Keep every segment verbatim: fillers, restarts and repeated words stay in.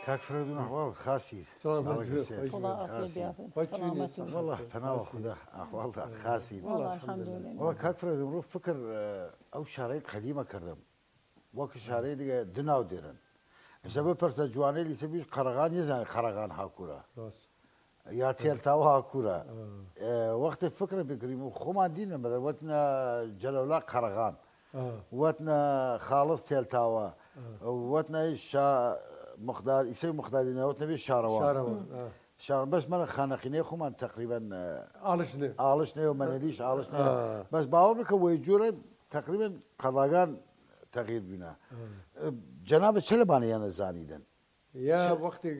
کاک فرەدون، ئەحواڵ خاسی؟ سڵامەت بێ، خۆش بێ. وەڵا ئافیەت بێ. وەڵا پەناوە خودا، ئەحواڵ خاسی؟ وەڵا ئەلحەمدولیلا. وەڵا کاک فرەدون، ڕوو فکر، ئەو شارەی قەدیمە کردم، وەک شارەی دیگە دناو دێرن. ئیسە بپرسە جوانەی لیسە بیش قەرەغان یەزان قەرەغان هاکورە. یا تێلتاوە هاکورە. وەختێ فکرە بکریم و خۆمان دینە مەدە وەتنە جەلەولا قەرەغان، وەتنە خاڵس تێلتاوە، وەتنە شا مقدار ئیسەی مقداری نەوەت نەبێ شارەوە. شارەوە. شان بەس مەرە خانەقینەی خۆمان تەقریبەن ئاڵشنێ. ئاڵشنێ و مەنەلیش ئاڵشنێ. بەس باوەڕ بکە وەی جوورە تەقریبەن قەڵاگان تەغییر بینە. جەنابە چە لەبانە یانە زانیدن؟ یا وەختێک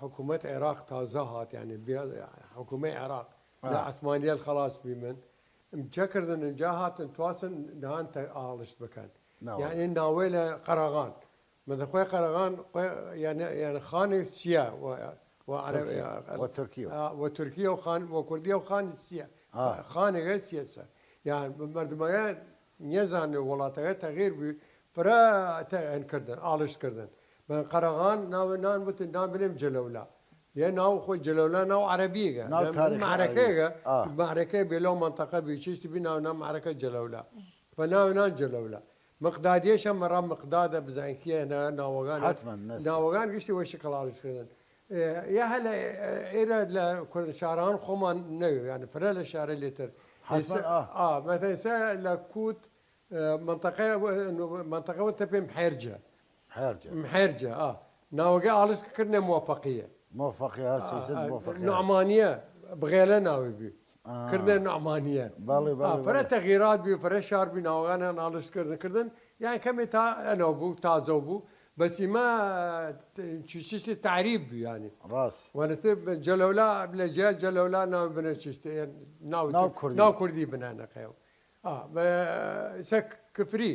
حکوومەت عێراق تازە هات، یعنی حکوومەی عێراق لە عەسمانیەل خەڵاس بیمن، چەکردن انجا هاتن تواسن دهان ئاڵشت بکەن. یعنی ناوەی لە قەرەغان، مەدە خوێ قەرەغان، یعنی خانێ سیە و عەرەب و تورکیە و خان و کوردیە و خان سیە. خانێگە سیەسە، یان مردمەگە نیەزانێ وڵاتەگە تەغییر بوی، فرە تەن کردن، ئاڵشت کردن. من قەرەغان ناوێ نان بوتن، نان بنێم جەلەولا. یە ناو خۆی جەلەولا ناو عەرەبیگە. معرەکەیگە، معرەکەی بێ لەو منطقە بی چیشتی بی ناو نان معرەکە جەلەولا. و ناو نان جەلەولا. مقدادیەش هەم مەڕا مقدادە بزانکیە ناوەگان. ناوەگان گشتی وە شکڵ ئاڵشت کردن. یا هەلە ئێرە لە کوردشاران خۆمان نەوێ، یعنی فرە لە شارە لێتر. ئا، مەتەن ئیسە لە کوت، منطقە، منطقە وە تەپێ محێرجە. محێرجە. محێرجە، ئا. ناوەگە ئاڵشت کردنێ موفقیە. موفقیە، ها، سیسن موفقیە. نعمانیە، بغێلە ناوی بی. کردنێ نعمانیە. بەڵێ، بەڵێ، فرە تەغییرات بی، فرە شار بی، ناوەگانیان ئاڵشت کردن، کردن. یان کەمێ تا ئەنەو بوو، تازەو بوو. بەس ئیمە چیشتی تعریب بی، یعنی. ڕاست. وەنەتە جەلەولا، لە جیا جەلەولا ناو بنە چیشتی، ناو، ناو کوردی. ناو کوردی بنانە قەیەو. ئا، بە، سە کفری.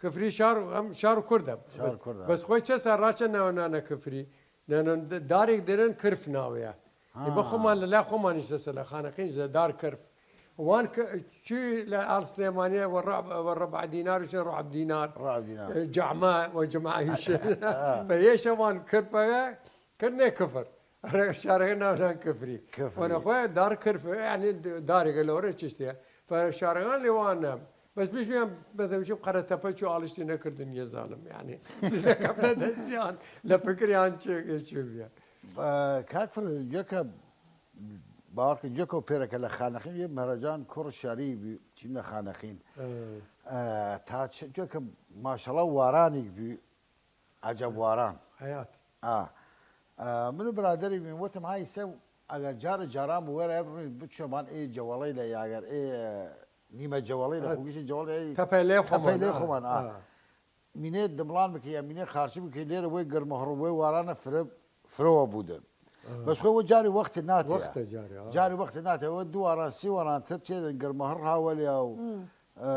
کفری شار، ئەم شار کوردە. شار کوردە. بەس خۆی چەسە ڕاچە ناوە نانە کفری. نانە دارێک دێرن کرف ناوەیە. ئیمە خۆمان لە لا خۆمانیش دەسە لە خانەقینش دە دار کرف. وان ک-، چی لە ئاڵ سلێمانیە و ڕەب-، و ڕەبع دینارش ڕەب دینار. ڕەب دینار. جەعمە و جەماعیش. بە یەشە وان کرفەگە کردنێ کفر. ئەرێ شارەکە ناونان کفری. کفری. وەنە خۆیان دار کرف، یعنی دارێکە لە وەرە چشتیە. فە شارەکان لێوانە. بەس بشویان بەدەوشم قەرەتەپە چو ئاڵشتی نەکردن یەزانم، یعنی. لە کەفتە دەستیان، لە پکریان چێ، چێ بیە. کاک فرد، یەکە باوەڕکە یەکە و پێرەکە لە خانەخین یە مەرەجان کوڕ شاری بی، چیم لە خانەخین. تا چ-، یەکە ماشەڵا وارانیک بی، عەجەب واران. حەیات. ئا. ئا، من و برادەری بین، وتم، های سە، ئەگەر جارە جاران بوو، وەرە بڕوین بچۆمان ئێ جەوەڵەی لە یاگەر، ئێ نیمە جەوەڵەی لە خوگیشی جەوەڵەی ئەی تەپەی لێ خۆمان، تەپەی لێ ئا، خۆمان، ئا. ئا. مینێ دمڵان بکە، یا مینێ خارچی بکە، لێرە وەی گەرمەهڕ، وەی وارانە فرە، فرەوە بودن. ئا. بەس خۆی وە جاری وەختی ناتێ. وەختە جاری، ئا. جاری وەختی ناتێ، وە دو واران، سی واران تر تێدن گەرمەهڕ هاوەلیا و، ئا،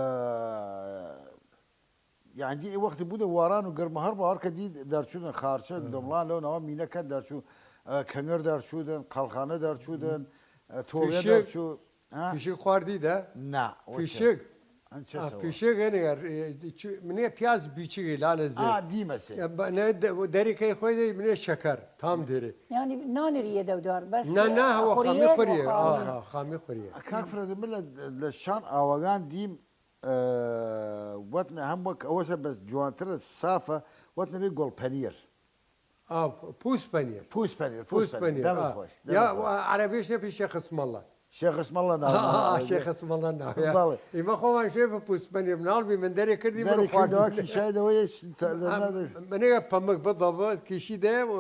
یعنی، دی وەختی بوودە واران و گەرمەهڕ باوەڕکە دی دەرچوودن خارچە، دمڵان لەو ناوە مینەکە دەرچوو، ئە، کەنگر دەرچوودن، قەڵخانە دەرچوودن، ئە، تۆڵیە دەرچوو. ها؟ پیشک خواردی دە؟ نا، وەچە؟ پیشک؟ ئەن چە ئا، سەوە؟ پیشک هەنێ، ئە، چ-، منێ پیاز بیچگی لالە زێ. ئا، دیمە سێ. ئە، بە-، نە، دە-، دەریکەی خۆی دەی منێ شەکەر، تام دێرێ. یعنی، نانریە دەودار، بەس، نا، نا، ئە، هەوە خامی خوریە. ئا، ئا، خامی خوریە. ئە، کاک فرەدە، من لە، لە شان ئاوەگان دیم، ئە، وەتنە هەم وەک ئەوەسە بەس جوانترە سافە، وەتنە بێ گۆڵ پەنیر. ئا، پوس پەنیر. پوس پەنیر، پوس پوس پەنیر. پەنیر، دەمە ئا. خۆش، یا، دەمە خۆش. عەرەبیش نەفی شێخ اسمەڵە. شێخ اسمەڵە ناو. ئا، ئا، شێخ اسمەڵە ناو، یا. بەڵێ. ئیمە خۆمان شوێ بە پوس پەنیر مناڵ بی من دەرێ کردی من دەرێ خواردی. کردەوە، کیشای دەوە یە ش-، تە-، ئا، نادر. منێ پەمک بە دەبە، کیشی دێ و،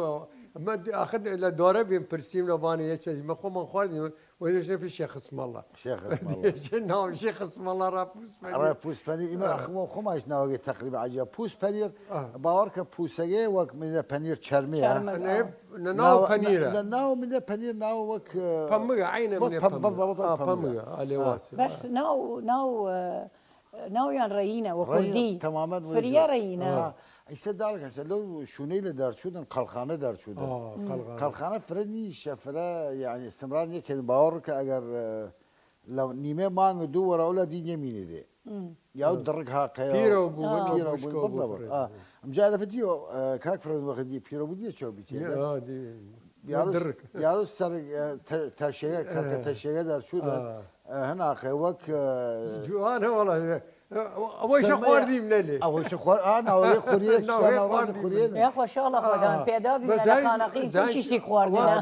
مە، ئاخر لە دۆرە بیم پرسیم لە بانە یە چەژ. مە خۆمان خواردی، وەیش نەفی شێخ اسمەڵە. شێخ اسمەڵە. ناو شێخ اسمەڵە ڕا پوس پەنیر. ڕا پوس پەنیر، ئیمە ئا. خۆ-، خۆمایش ناوەگەی تەقریبا عەجیە. پوس پەنیر، ئا. باوەڕکە پوسەگەی وەک منە پەنیر چەرمێ، ها؟ چەرمەگە، ئە. نە، ئا. نە ناو ناو، پەنیرە. نە، ناوە منە پەنیر، ناوە وەک، ئە، پەمگە، عینە وەک منە پەم-، پەمگە. بەڵ-، بەڵ-، ئا، پەمگە. پەمگە، ئا، لێ ئا. واسێ. بەس ناو، ناو، ئە، ناویان ڕەینە، وە ڕەینە، کوردی. تەمامەن وەی فریا جۆر. ڕەینە. ئا. ئیسە داڵ کەسە لەو شوونەی لە دارچوودن، قەڵخانە دارچوودن. ئا، قەڵخانە. قەڵخانە فرە نیشە، فرە، یعنی، سمران یەکێن باوەڕکە ئەگەر، ئە، لە نیمێ مانگ دوو وەرە ئەولا دی نێمینێ دێ. یاو دڕک هاقەیە. پیرەو بوو، پیرەو بوو، بەڵێ. ئەمجا لە فدیو کاک فرەن وەخت دی پیرەو بوو، دیە چۆ بیتێ. یارو سەر تەشێگە کەرکە تەشێگە دەرچوو. هەناقێ وەک جوانە وەڵا. ئەوەیشە خواردیم نەلێ. ئەوەیشە خوار ئا ناوەی خوریە. ناوەی خوردیم. یا خوشاڵە خۆدان پێدا بی لە خانەقی چیشتی خواردنە.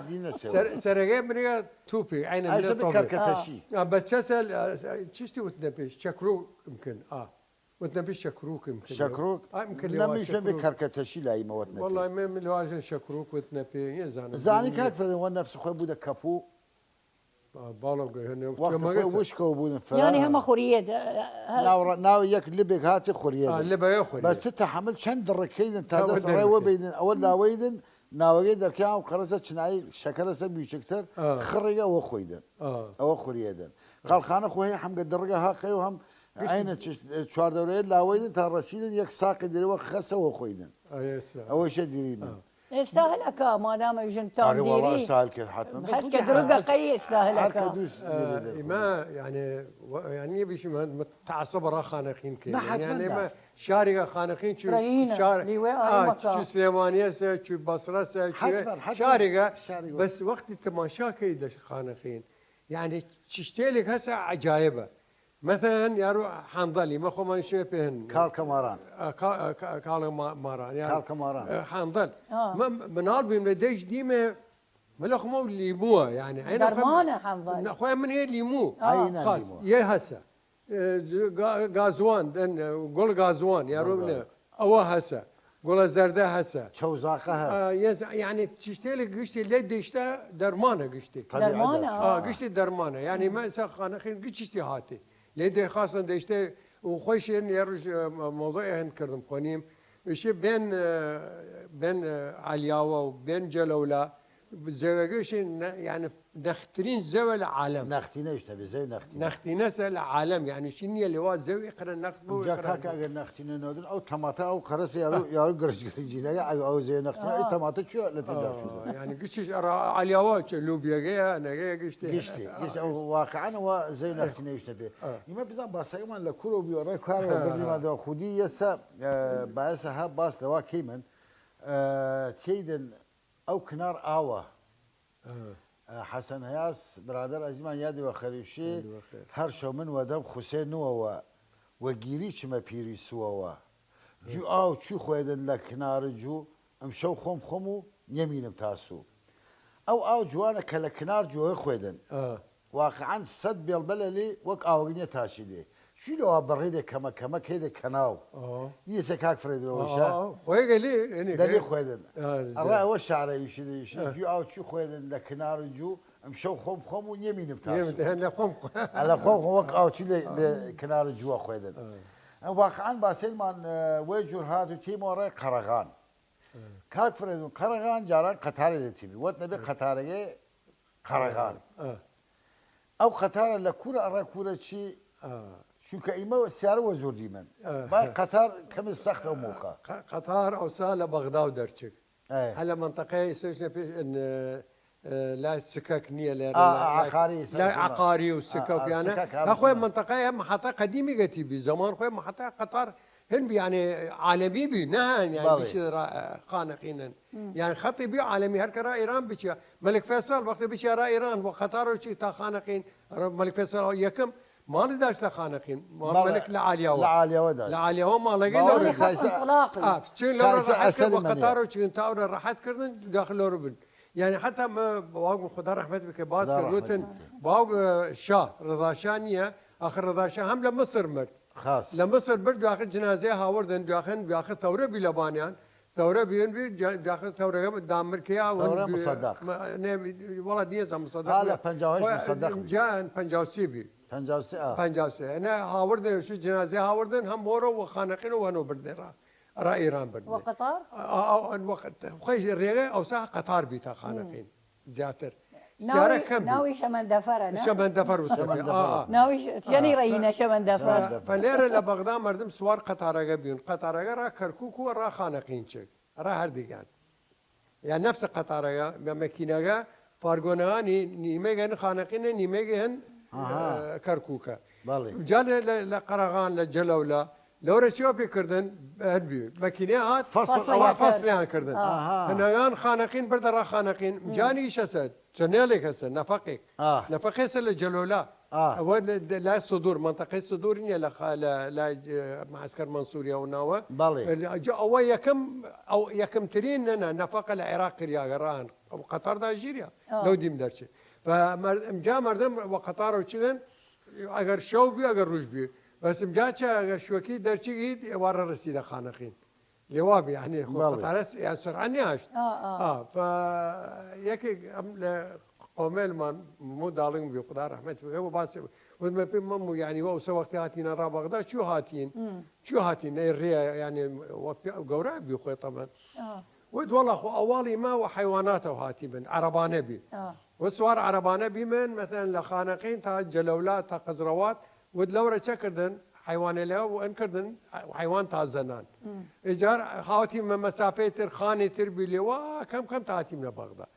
سەرەگەی منیگە توپی عینە منە توپی. کەرکەتەشی. بەس چەسە چیشتی وتنە پێش چەکرو ممکن ئا وتنە پێش چەکروک ممکن. چەکروک ئا ممکن لە نەمیشە بێ. کەرکەتەشی لایمە وتنە پێ. وەڵای من لوازە چەکروک وتنە پێ. زانی کاک فرەن وە نەفس خۆی بوودە کەپوو. باڵەو گەر هەنێ وەختە وشکەوە بوون فرە. یانی هەمە خوریەێد. ناو یەک لبێک هاتی خوریەێد. لبەیە خوری. بەس تو تەحەمل چەند دڕکەیدن تا دەس ڕێ وە بەیدن ئەوە لاوەیدن. ناوەگەی دەرکەیان و قەرەسە چنایی شەکەرەسە بیچکتر. خڕیگە ئەوە خویدن. ئەوە خوریەێدن. قاڵخانە خۆ هەیە هەمگە دڕگە هاقەی و هەم عینە چواردەورەیە لاوەیدن تا ڕەسیدن یەک ساقی دەرێ وە خەسە وە خویدن. ئەوەیشە دیریمە. ئێستا هەلەکە مادامە ژن تام دیری. ئێستا هەلکە حتمەن. هەلکە دڕگە قەی ئێستا هەلەکە. ئیمە یعنی یعنی بیشم متعصب را خانەخین کە یعنی ئێمە شاریگە خانەخین چو شار چو سلێمانیەسە چو بەسرەسە شاریگە. بەس وەختی تەماشا کەی دەش خانەخین یعنی چشتێلێک هەسە عجایبە. مەسەلەن یارو حەنزەلی مە خۆمان شوێ پێهن کاڵکە ماران. کاڵە ماران یان کاڵکە ماران. حەنزەل. مە مناڵ بیم لە دەیش دیمێ مە لە خۆمە لیمووە یعنی عینە خۆیان من هێ لیموو. خاس یە هەسە گازوان گوڵ گازوان یارو منێ ئەوە هەسە. گوڵە زەردە هەسە. چەوزاقە هەس. یعنی چشتێلێ گشتی لێ دەیشتە دەرمانە گشتی. گشتی دەرمانە یعنی مە ئسا خانەخین گچشتی هاتی لێ دەیخواستن دەیشتێ و خۆیشێن یە ڕژ مۆڵدۆی هەند کردم خۆنیم ئیشێ بێن بێن عەلیاوە و بێن جەلەولا زەوێگەشێن یعنی نەخترین زەوێ لە عالەم. نەختینە ئیشتە بێ زەوێ نەختینە. نەختینەسە لە عالەم یعنی شی نیە لێوا زەوێ قرە نەخت بوو. ئەگەر نەختینە نۆدن ئەو تەماتە ئەو قەرەسە یارو یارو گرش گرنجینەگە ئەو زەوێ نەختینە ئەو تەماتە چوە لە تێدا چوە. یعنی گچش ئەرا عەلیاوە چ لوبیەگەیە نەگەیە گشتی. گشتی گشت ئەو واقعا وە زەوێ نەختینە ئیشتە بێ. ئیمە بزان باسەگەمان لە کورە بیۆ ڕێ کارەوە بردیمان دەوە خودی یەسە بایەسە هە باس لەوا کەیمن تێیدن ئەو کنار ئاوە. حەسەن هەیاس برادەر ئەزیمان یادی وە خەریوشی هەر شەو من وەدەم خوسێ نووەوە وە گیری چمە پیری سووەوە. جوو ئاو چوی خوەێدن لە کنارە جوو ئمشەو خوەم خوەم و نیەمینم تاسوو. ئەو ئاو جوانە کە لە کنار جووەێ خوەێدن. واقعا سەد بێڵبەلەلی وەک ئاوەگە نیە تاشیدێ. چوی لەوا بڕیدێ کەمە کەمە کەیدێ کەناو. نیەسە کاک فرەیدرەوەیشە. خوەیگەلی دەلی خوەێدن. ئەڕا ئەوە شارە ئیشی دەیشی جوی ئاو چوی خوەێدن لە کنار جوو ئمشەو خوەم خوەم و نیەمینم تاسوو. لە خوەم خوەم وەک ئاو چوی لە کنار جووە خوەێدن. واقعا باسێنمان وەی جوور هات و تێیمەوە ڕێ قەڕەغان. کاک فرەیدون قەڕەغان جاران قەتارێ لە تیبی وەت نەبێ قەتارەگەی قەڕەغان. ئەو قەتارە لە کورە ئەڕێ کورە چی؟ چونکە ئیمە سیارە وە زۆر دیمن. بای قەتار کەمی سەخت ئەو موقە. قەتار ئەوسا لە بەغداو دەرچگ. هە لە منتەقەی سێشنە پێش لای سکەک نییە لێ لای عقاری و سکەکیانە. هە خۆی منتەقەی هەم حتا قەدیمی گەتی بی زەمان خۆی محتا قەتار هن بی یانێ عالەمی بی نەهان یان بشی خانەقینن. یان خەتی بی عالەمی هەر کە را ئێران بچە مەلک فێسەڵ وەختی بچە را ئێران وە قەتارەوە چی تا خانەقین. مەلک فێسەڵ یەکەم ماڵی داشتە خانەقین. مەلک لە عالیەوە لە عالیەوە ماڵەگەی لەو چین لەو قەتارەوە چین تاورە ڕەحەت کردن داخل لەو بن. یعنی حتا باوگم خدا ڕەحمەت بکە باس کرد وتن باوگ شا ڕضاشا نییە. ئەخر ڕضاشا هەم لە مصر مرد. لە مصر برد دواخر جنازەی هاوردن دواخن دواخر تەورە بی لەبانیان. تەورە بیێن بی داخل تەورەگە دامرکەیا. وەڵا دیێزە مصدق جان پەنجاسی بی. پەنجاسی ئەنە هاوردن شو جنازەی هاوردن هەم بۆرە وە خانەقین و هەنۆ بردێرا ئەرا ئێران بردن. وە قەتار؟ ئەو ئەن وەخت خۆی ڕێگەی ئەوسا قەتار بی تا خانەقین زیاتر. سیارە کەم بی. ناوی شەمەندەفەرە نە؟ شەمەندەفەر وتە بی. ناوی یەنی ڕەینە شەمەندەفەر. فە لێرە لە بەغدا مەردم سوار قەتارەگە بیون قەتارەگە ڕا کەرکوک و ڕا خانەقین چگ ئەرا هەردیگان. یا نەفسە قەتارەگە مەکینەگە فارگۆنەگانی نیمەیگە هن خانەقینە نیمەیگە هن کەرکوکە. بەڵێ. جا لە، لە، لە قەرەغان، لە جەلەولا، لەورە چیوە پێ کردن؟ هەر بی مەکینێ هات، فەسڵ ئەوە ئەوە فەسڵیان کردن. ئاها. هەنەگان خانەقین بردە ڕا خانەقین، جانی ئیشەسە، چەنێلێک هەسە، نەفەقێک. ئا. نەفەقێسە لە جەلەولا. ئا. ئەوە لە، لە، لای سدور، منطقەی سدور نییە لە خا-، لە، لە، ئە، معسکەر مەنسوریە و ناوە. بەڵێ. ئە، جا ئەوە یەکەم، ئەو یەکەمترین نەنا، نەفەقە لە عێراق کریاگە ڕان. قەتار دا ژیریا. ئا. لەو دیم دەرچێ. فمەر-، ئمجا مەردم وە قەتارەو چگن، ئەگەر شەو بی، ئەگەر رووژ بی. بەس ئمجا چە ئەگەر شوەکی دەرچگید، ئێوارە رەسیدە خانەقین. لێوا بی، یعنی، خۆ بەڵێ. قەتارە س-، یان سرعە نیاشت. ئا، ئا. ئا، فە یەکێک ئەم لە قۆمێلمان مو داڵنگ بی، خدا رەحمەت بکە، و باسی وتمە پێ مەمو، یعنی، وە ئەوسە وەختی هاتینە ڕا بەغدا، چیو هاتین؟ چیو هاتین؟ ئەی ڕێ، یعنی، وە پێ-، گەورە بی خۆی تەمەن. ئا. وت وەڵا خۆ ئەواڵی ما وە حەیواناتەوە هاتی بن، عەرەبانە بی. ئا. وە سوار عەرەبانە بیمن، مەسەلەن لە خانەقین تا جەلەولا تا قەزرەوات، وت لەورە چە کردن؟ حەیوانە لە وەن کردن، حەیوان تازەنان. ئیجار هاوتیمە مەسافەی تر، خانی تر بی لێوا، کەم کەم تا هاتیمە بەغدا.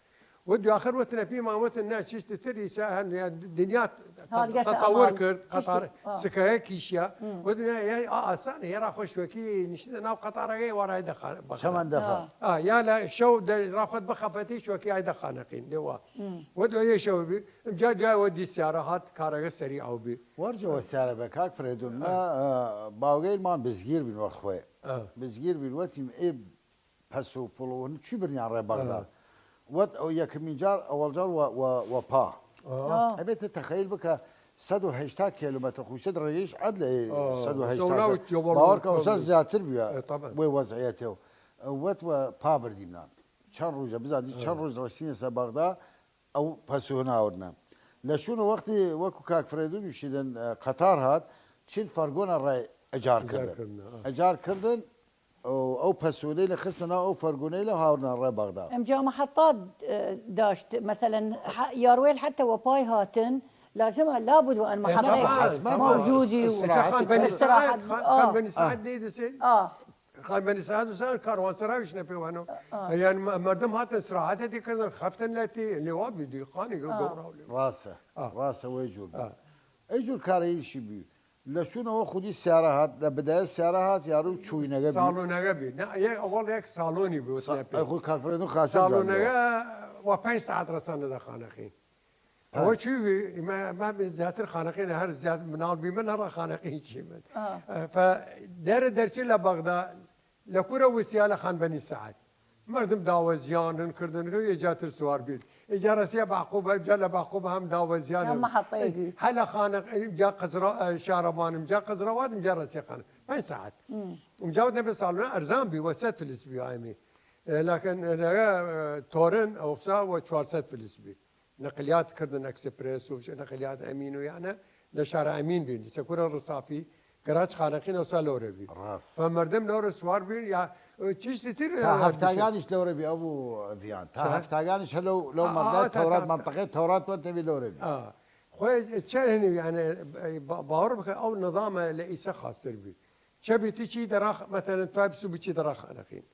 وە دواخر وتنە پیمان وتن، نە، چیشتی تر ئیسا هەن، یا دنیا ت-، ت-، هەڵگەسە تەتەور ئەمان کرد، قەتار چیشتی، ئا. سکەیە کیشیا. وە دنیا، یا، ئا، ئاسانە، یە ڕاخۆ شوەکی نشتە ناو قەتارەگەی وەڕای دەخان بەغدا. چەمەن دەفە. ئا. ئا، یا لە شەو دە-، ڕاخۆت بخەفەتی شوەکی ئای دەخانەقین، لێوا. وە دو یە شەو بی، جا دوای وە دی سیارە هات، کارەگە سەری ئەو بی. وەرجە وە سیارە بە کاک فرێدون، ئا. مە، ئە، باوگەیلمان بزگیر بین وەخت خوێ. ئا. بزگیر بین، وەتیم ئێ پەس و پڵ و چی برنیان ڕێ بەغدا. ئە. وەت ئەو یەکەمین جار، ئەوەڵ جار وە، وە، وە پا. ئە. ئەبێتە تەخەیل بکە، سەد و هەشتا کیلومەتر خویسەد ڕێگەیش عەد لە ئە، سەد و هەشتا. باوەڕ کە ئەوسا زیاتر بووە. ئە، تەبەن. بۆی وەزعیەتێ و وەت وە پا بردیمنان. چەند ڕوژە، بزان دی ئە. چەند ڕوژ ڕەسینەسە بەغدا، ئەو پەس و هەناوردنە. لە شوون وەختی وەکو کاک فرێدون وشیدن، ئە، قەتار هات، چین فەرگۆنە ڕێ ئەجار ئەجار کردن. کردن، ئە. ئەجار کردن، ئەو، ئەو پەسوونەی لە خستنە ئەو فەرگونەی لە هاوردنە ڕێ بەغدا. ئەمجا محطات، ئە، داشت، مەسەلەن، ح-، یاروێل حتی وە پای هاتن، لازمە لابد وە ئەن ئە، محطات طبعاً، طبعاً. موجودی و ئیسراحەت خان بەنی سەعد، استراحەت، خان، ئا. خان بەنی سەعد نەیدەسێ؟ ئا. خان بەنی سەعد وسان کاروانسەراویش نەپێوانەوە. ئا. یان مە-، مەردم هاتن استراحەتێ کردن، خەفتن لە تی، لێوا بی دی، خانی گە-، ئا. گەوراو لێوا. ڕاسە، ئا. ڕاسە وەی جوور بی. ئا. ئەی جوور کارەیشی بی. لە شوونەوە خودی سیارە هات، لە بدایە سیارە هات، یارو چووینەگە بی. ساڵۆنەگە بی. نە، یە ئەوەڵ یەک ساڵۆنی بی، وتنە پێ. ئەی خو کاک فرێدون خاسە ساڵۆنەگە زانیوە. وە پەنج ساعت ڕەسانە دە خانەقین. ئەوە چی بی؟ ئیمە، ئەمە زیاتر خانەقین هەر زیات مناڵ بی من هەڕا خانەقین چی من. ئە، فە دەرە دەرچی لە بەغدا، لە کورە وسیا لە خان بەنی سەعد. مەردم داوەزیانن کردن، ئێجا تر سوار بین. ئێجا رەسیە باقوبە، جا لە باقوبە هەم داوەزیانن. هەم محطەیە دی. هە لە خانەق-، ئێجا قەزرا-، ئە، شارەوانم، جا قەزرەواتم، جا رەسیە خانە. پەنج ساعت. ئمجا وت نەبێ ساڵۆنە ئەرزان بی، وە سەد فلس بی ئایمی. ئە، لەکن، ئە، تۆرن ئەوسا وە چوار سەد فلس بی. نەقلیات کردن ئەکسپرێس و نەقلیات ئەمین و یانە لە شارە ئەمین بین. سەکورە ڕسافی گەراج خانەقین ئەوسا لەورە بی. ڕاست. فە مەردم لەورە سوار بین یا چیشتی تر تا هەفتاگانیش لەورە بی ئەو بوو ڤیان. تا چە؟ هەفتاگانیش هەلەو لەو ئا، ئا، مەردای تا، تەورات، تا، منطقەی تەورات وەتەوی لەورە بی. ئا. خۆی چە هەنی یانە با-، باوەڕ بکە ئەو نظامە لە ئیسە خاستر بی. چە بی تی چی دەڕاخ، مەتەلەن توای بسو بچی دەڕاخ خانەقین.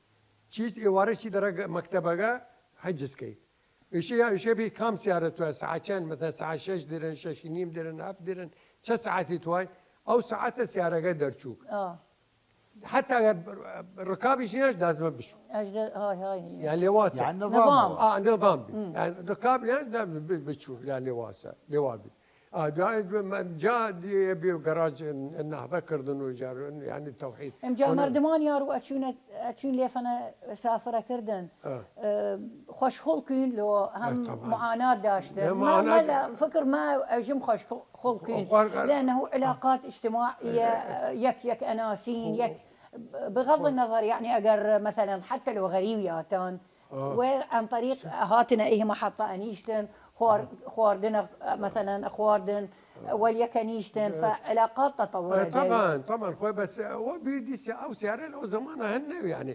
چیت ئێوارە چی دەڕە گە-، مەکتەبەگە حجز کەیت. ئیشە یا ئیشە بی کام سیارە توای ساعت چەند؟ مەتەلەن ساعت شەش درن، شەش نیم درن، هەفت درن. چە ساعتی توای؟ ئەو ساعتە سیارەگە دەرچووک. ئا. حتی ئەگەر ڕکابیش نیاش دازمە بچوو. ئەژدە-، های، های، نیە. یا لێواسە. یان نظام. نظام. ئا، نظام بی. یان ڕکاب یان ب-، ب-، بچوو، یا لێواسە. لێوا بی. ئا، دوای ب-، مە-، جا دی-، بی گەراج نهضە کردن و جار، یعنی تەوحید. ئمجا مەردمان یارو ئەچوونە، ئەچوون لێفەنە سافرە کردن. ئا. ئە، خوەشخوڵ کوین لۆ هەم ئە، تەبعەن. معانات داشتن. ئە، ما، ما معانات. لە فکر ما ئەژم خوەشخوڵ کوین. خوار-، لأنه علاقات اجتماعية، یەک، یەک ئەناسین، یەک، بغض النظر، یعنی ئەگەر مەسەلەن حتی لۆ غەریویاتان، ئا. وە عن طریق هاتنە ئیه محطە ئەنیشتن، خوار-، خواردنە، مەسەلەن خواردن، وەل یەکە نیشتن، فە علاقات تطور ئە، دەی. تەبعەن، تەبعەن، خوەی بەس ئەوە بی دیسە ئەو سیارە لەو زەمانە هەن نەوی، یعنی،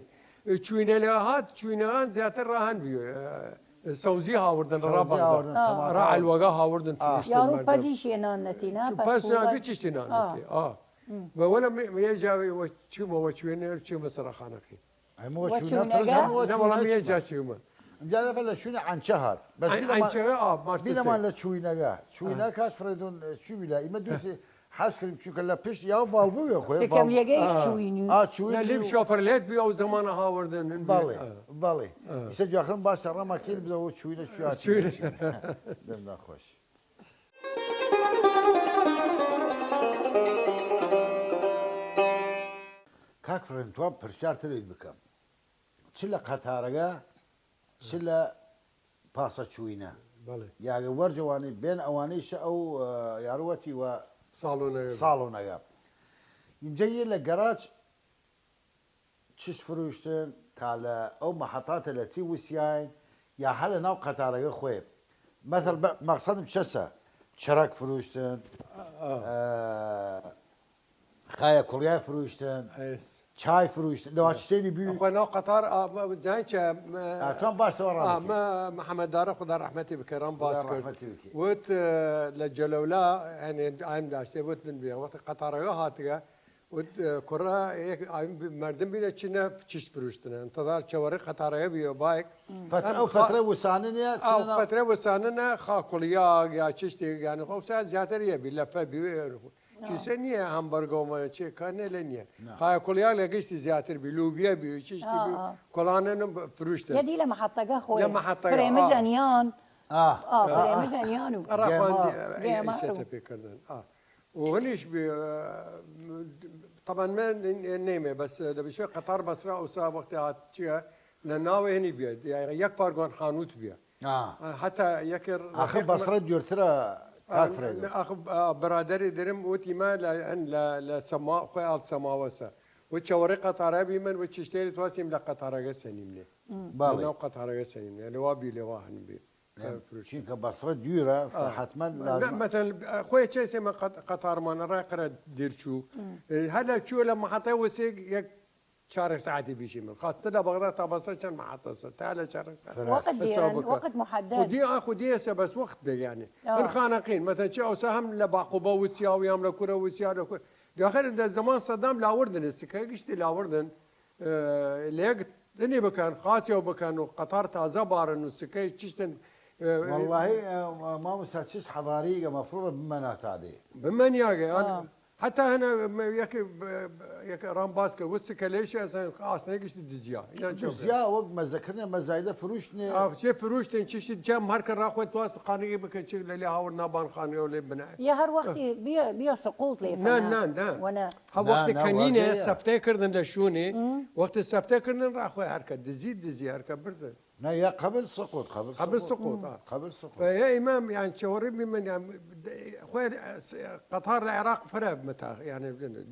چوینە لە هات، چوینەگان زیاتر ڕاهەن بی، ئە، سەوزی هاوردن ڕا سەوزی بەغدا. هاوردن، ئا. تەبعەن. ڕا ئا. ئەلوەگا هاوردن ئا. فروشتن یارو مەردم. پەزی شێنان نەتینا، چو پەس پەس ناگی چشتی نان نەتی. ئا. ئا. بە وەلە مێ-، مێ جاوی وە چی مە وە چوێنێ چی مەسەرە خانەقی. ئەمە وە وە چوونە چوونەگە؟ فرز، ئەمە وە نە، وەڵام چوونە یە چوونە. جا چی مە؟ ئەمجا لەفە لە شوونە عەنچە هات. بەس عەن-، بیلەمان، عەنچەگە، ئا، مارسێ بیلەمان سێ. لە چووینەگە. چووینە ئا. کاک فرێدون، چی بیلا؟ ئیمە دووسێ حەز کردیم، چونکە لە پشت یا ڤاڵڤ وێ خوێ، ڤاڵڤ. سکەمیەگەیش ئا. چوینی. ئا، چوینی. لە لیم شۆفەرلێت بی ئەو زەمانە هاوردن. بەڵێ، بەڵێ. ئیسە جاخرم باس سەڕەما کێ بزە ئەو چوینە چویا چوینە. چوینە. دەم ناخۆش. کاک فرەند، توان پرسیار ترێک بکەم؟ چ لە قەتارەگە، چ لە پاسە چوینە. بەڵێ. یاگە وەرجەوانی بێن ئەوانەیش ئەو، ئە، یاروەتی وە ساڵۆنەگە. ساڵۆنەگە. ئیمجە یە لە گەراج چش فروشتن تا لە ئەو مەحەتاتە لە تی وسیاین یا هە لە ناو قەتارەگە خوێ. مەسەل بە-، مەقسەدم چەسە؟ چرەک فروشتن، ئە، خایە کوڵیای فروشتن، ئێس. چای فروشتن، لەوا چتێنی بی. خۆ ناو قەتار، ئا، زای چە، ئە، ئە، توان باسەوە ئا، ڕام مە-، محەمەد دارە خدا ڕەحمەتی بکە، ڕام باس کرد. وت، ئە، لە جەلەولا، یعنی، ئایم داشتێ، وت من بیا. وەختە قەتارەگە هاتگە، وت، ئە، کوڕە، یەک، ئایم مردم بینە چینە چشت فروشتنە. انتظار چەوەڕی قەتارەگە بیە بایک. فەترە، ئەم ئەو خا-، فەترە وسانن یا ئەو چینە؟ فەترە وساننە خاکوڵیاگ یا چشتێک، یعنی، خۆ سا زیاتر یە بی، لەفە بی، چیسە نییە، هەمبەرگۆمە، چێ کانێلە نییە. نا. خایە کوڵیاگ لە گشتی زیاتر بی، لوبیا بی، چشتی بی، ئا، ئا. کوڵانن فروشتن. یە دی لە مەحەتەگە خوێ. لە مەحەتەگە، فرێمە ئا. زەنیان. ئا. ئا، ئا، فرێمە ئا. زەنیان و گێما. گێما ئیشێتە و. پێکردن. ئا. و هەنیش بی، ئە، طبعاً من نەیمێ، بەس لە بشێ قەتار بەسرا ئەوسا وەختی هات چیە، لە ناوێ هەنی بیە، یعنی یەک فارگۆن حانوت بیە. ئا. هەتا یەکێ ئاخر ڕەفیق بەسرە دوورترە، کاک ئا، فرێدۆ. ئاخر، ئا، برادەری درم وتی ما لە، لە، لە سەما-، خوێ ئاڵ سەماوەسە. و چەوەڕێ قەتارە بی من و چشتێری تواسیم لە قەتارەگە سەنیم لێ. بەڵێ. لە ناو قەتارەگە سەنیم لێ. لەوا بی لەوا هەن بی. فروشتن. چینکە بەسرە دوورە، ئا. حتماً مە-، لازم. مەتەن، ئە، خوێ چێ سێ مە قەت-، قەتارمانە ڕای قەرە دیر چوو. ئە، هەر لە چووە لە مەحەتە وسێ یەک چارەک ساعەتی بیشی من. خاستە لە بەغداد تا بەسرە چەند مەحەتەسە؟ تا لە چارەک ساعەت. فراس. وەقت حساب دیارن، بکە. وەقت محدد. خودی، ئا، خودی ئێسە بەس وەخت بێ، یعنی. ئا. هەر خانەقین، مەتەن چی ئەوسا هەم لە باقوبە وسیاوی، هەم لە کورە وسیا، لە کور-، دیاخر دە زەمان سەدام لاوردن، سکە گشتی لاوردن، ئە، لێک دنی بکەن، خاسیەو بکەن و قەتار تازە بارن و سکەی چشتن، ئە، وەڵاهی، ئە، مامۆستا چیز حەضاریگە مەفروضە بمەناتادێ. بمەنیاگە، ئا. هەتا هەنە، مە-، یەک، یەک ڕام باس کرد، وت سکەلەیش ئەسەن ئاسنە گشتی دزیا. ئینا چۆ دزیا، وەک مەزەکردنە، مەزایدە فروشتنێ. ئا، چێ فروشتن، چشتی چەم هەر کە ڕاخوێ تواس خانگی بکە، چ لە لێ هاوردنا بان خانگە و لێ بنای. یە هەر وەختی بیا، بیا سقوط لێ نا، فەنا. نا، نا. وەنە. هە نا، وەختی نا، کەنینێ وەگەیە. سەفتەی کردن لە شوونی، وەختی سەفتەی کردن ڕاخوێ هەرکە دزی، دزی هەرکە بردن. نا، یا قبل سقوط، قبل قبل سقوط. سقوط، ئا. قبل سقوط. فە یە ئیمام، یان چەوەڕی بی من، یان، خوێ قەتار لە عێراق فرە مەتاخ، یان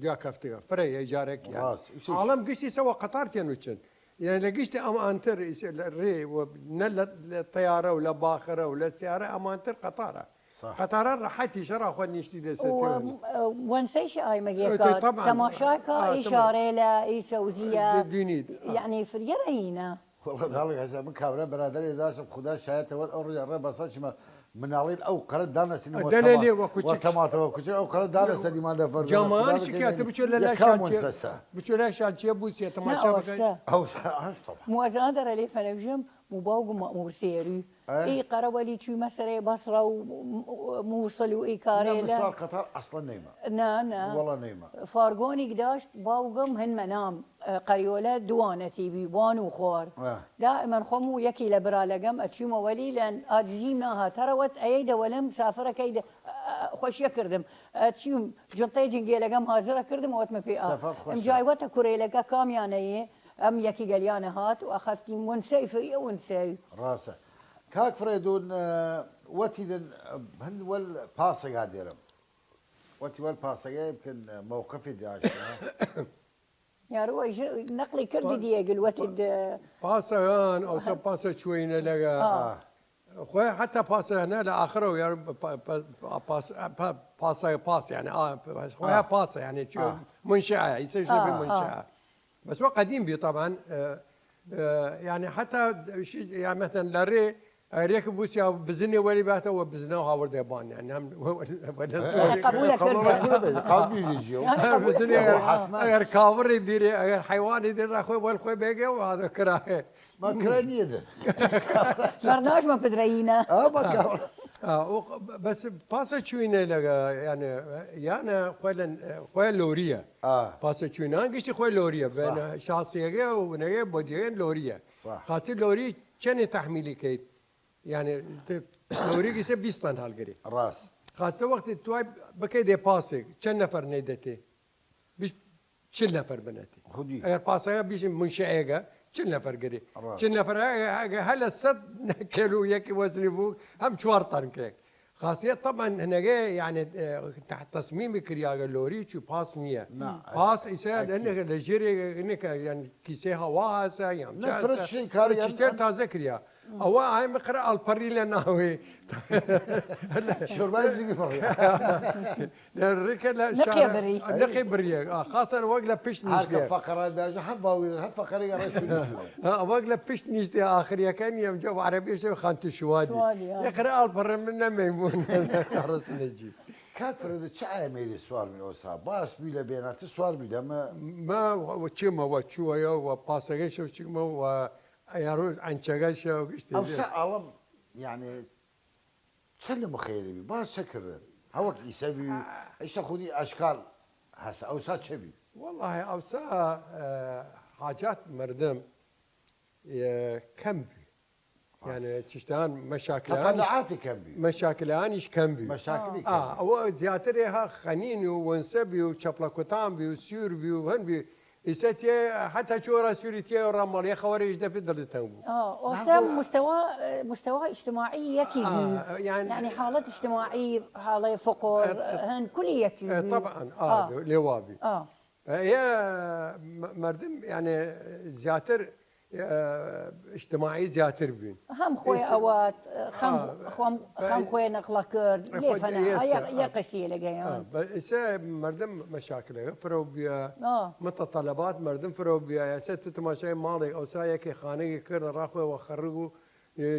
دیا کەفتگە، فرە یە جارێک، یان. ڕاست، ئیسە عاڵەم گشتی سەوە قەتار تێن وچن. یان لە گشتی ئەمانتر، ئیسە لە ڕێ و نە لە، لە تەیارە و لە باخرە و لە سیارە ئەمانتر قەتارە. صح. قەتارە ڕەحەتی شەڕا خۆ نیشتی دەسێت و، تێن. ئە، وەنسەیش ئایمەگێ ئە، کار. طبعاً. تەماشا کە ئا، ئیشارێ لە ئی سەوزیە. دی-، دینید. ئا. یعنی فریەرە ئینە. وەڵا داڵی هەزە، من کابرا برادەرێ داشم، خودا شایەتە وەت ئەو ڕێ ڕێ بەسە چمە مناڵین ئەو قەرە دانەسین وە دەلێ تەما-، لێ وە کوچک. وە تەماتە وە کوچک، ئەو قەرە دانەسە دیمان لە فەرمانە. جەمانیش خودا کە بکەین. تە بچۆ لە لای یەکام شانچیە، ونسەسە. بچۆ لای شانچیە بوسیە، تەماشا بکەین. ئەوسا، ئەوسا، ئەوسا، طبعاً. موازنە دەرە لێ فەرەوژم، موباوگ مەئمور سێری. ئە؟ ئی قەرەوەلی چوی مەسەرەی بەسڕە و م-، م-، موسڵ و ئی کارەیلە. نە، من ساڵ قەتار ئەسڵەن نەیمە. نە، نە. وەڵا نەیمە. فارگۆنیگ داشت، باوگم هن مەنام، ئە، قەریۆلە دوانەتی بی، بوان و خوار. ئە. دائمەن خوەم و یەکی لە برالەگەم ئەچیمە وەلی لەن ئاجزیم ناها تەرەوەت ئەیەی دەوەلم سافرەکەی دە-، ئە، خوەشیە کردم. ئەچیم جنتەی جنگێلەگەم هازرە کردم وەتمە پێ ئا. سەفەر خوەشە. ئمجای وەتە کورەیلەگە کامیانەیە؟ ئەم یەکی گەلیانە هات و ئەخەفتیم ونسەی فریە ونسەی. ڕاستە. کاک فرەیدون، ئە، وەتیدن، ئە، هەند وەل پاسەگا دێرم. وەتی وەل پاسەگای بکەن، ئە، مەوقفی داشتە. یارو ئەیژ نەقلی کردی پا-، دیەگل وەتی پا-، د-، پاسەگان، ئەوسە پاسە چوینە لەگە. ئا. خوێ حتا پاسە هەنە لە ئاخرەو یار پا-، پا-، پا-، پاس، پا-، پاسە پاس، یعنی، ئا، خوێ ئا. پاسە، یعنی، چی، ئا. منشأە، ئیسە ئا، شنە بی ئا. منشأە. بەس وە قەدیم بی، طبعاً، ئە، ئە، یعنی، حتا شی-، یا، مەسەلەن، لە ڕێ، ئەگەر یەک بوسیا بزنێ وەلی باتە وە بزنە و هاوردێ بان، یعنی، هەم وە-، وە-، وە-، ئە، سواری. قەبوولە کردن. قەبوولە کردن. قەبوول بیجیەوە. یعنی، قەبوول ئەو کردن. حتماً. ئەگەر کاوڕی دیرێ، ئەگەر حیوانی دیر ڕاخوێ، وەل خوێ بێگێ و هازە کراهێ. ما کرا نییە دەر. مەڕناش مە پدرەینە. ئا، ما کاوڕ. ئا، ئەو ق-، بەس پاسە چوینە لەگە، یانە، یانە خوێ لە، خوێ لۆریە. ئا. پاسە چوینان گشتی خوێ لۆریە. صح. بێنە شاسیەگە و نەگە بۆدیەگەن لۆریە. صح. خاسی لۆری چەنێ تەحمیلی کەیت؟ یانە ت-، لۆری گیسە بیست تەن هەڵگری. ڕاست. خاستە وەختی توای بکەی دێ پاسێک، چەند نەفەر نەیدەتێ؟ بیست، چل نەفەر بنەتی. خودی. ئەگەر پاسەگە بیشین منشەیەگە، چل نەفەر گری. ڕاست. چل نەفەر ئەگە، ئەگە هەلە سەد کیلو یەکی وەزنی بوو، هەم چوار تەن کێک. خاصیت طبعا هنگه، یعنی، اه، تحت تصمیمی کریاگە لۆری چو پاس نییە. نه. پاس ئیسە ئەکی. هنگه لە ژێرێ، هنگه، یعنی، کیسەی هەوا هەسە، یان نه، چا فرە هەسە. چی کار، فرە یان چیتر ئەم تازە کریا. ئەوە ئای مقرە ئەڵپەڕی لە ناوێ. شۆربای زیگی پڕی. لە ڕێکە لە نەقێ شارە، بری. نەقێ بریە. ئا، خاصەن وەک لە پشت هەر کە نیشتێ. فەقەرە داژە، هەم باوی، هەم فەقەرە گەڕە شوو. ئا، وەک لە پشت نیشتێ ئاخریەکەنی ئەمجا و عەرەبیش خانتی شوادی. شوادی، ئا. یەقرە ئەڵپەڕە من نەمەیمون. ڕسنەجی. کاک فرەدە، چ ئایە مەیلی سوار بی ئەوسا؟ باس بی لە بێناتە سوار بی دەمە. ما و-، و چێمە وە چووەیە و پاسەگەی شەو چکمە و ئەیارۆ ئەنچەگە شەو گشتی ئەوسا ئاڵم، یعنی، چە لە مخەیری بی؟ باس چە کردن؟ هەوەک ئیسە بی، ئیسە خودی ئەشکال هەسە، ئەوسا چە بی؟ والله ئەوسا، ئە، حاجات مردم، ئە، کەم بی. یعنی، چشتان مەشاکلانیش، تەتەلعاتی کەم بی. مەشاکلانیش کەم بی. مەشاکلی ئا، کەم بی. ئەوە زیاتر ها خەنین و وەنسە بی و چەپڵە کوتان بی و سوور بی و هەن بی. ئیسە تیە، حتا چۆرا سووری تیە و ڕامەڵ یە خەوەرێش دەفی دڵی تەنگ بوو. ئا، ئۆستا نەبوو. مستەوا، مستەوا ئیجتماعی یەکی بی. ئا، یعنی، یعنی حاڵەت ئیجتماعی، حاڵەی فقۆر، ئە، ئە، هەن کولی یەکی ئە، بی. طبعا، ئا، ئا. لێ، لێوا بی. ئا. ئە، یە م-، مردم، یعنی، زیاتر، ئە، ئیجتماعی زیاتر بین. هەم خوێ ئیسە ئەوات، خەم، ئا، خۆم، بە خەم خوێ نەقڵە کرد، ئە، لێ خۆ فەنا، یەسە، ئا، یە، یە ئا. قەشیە لەگەیان. ئا، بە ئیسە مردم مەشاکلەگە فرەو بیا، ئا. متەتەلەبات مردم فرەو بیا، ئیسە تو تماشای ماڵێک، ئەوسا یەکێ خانەیەکی کردە ڕاخوێ وە خەڕگ و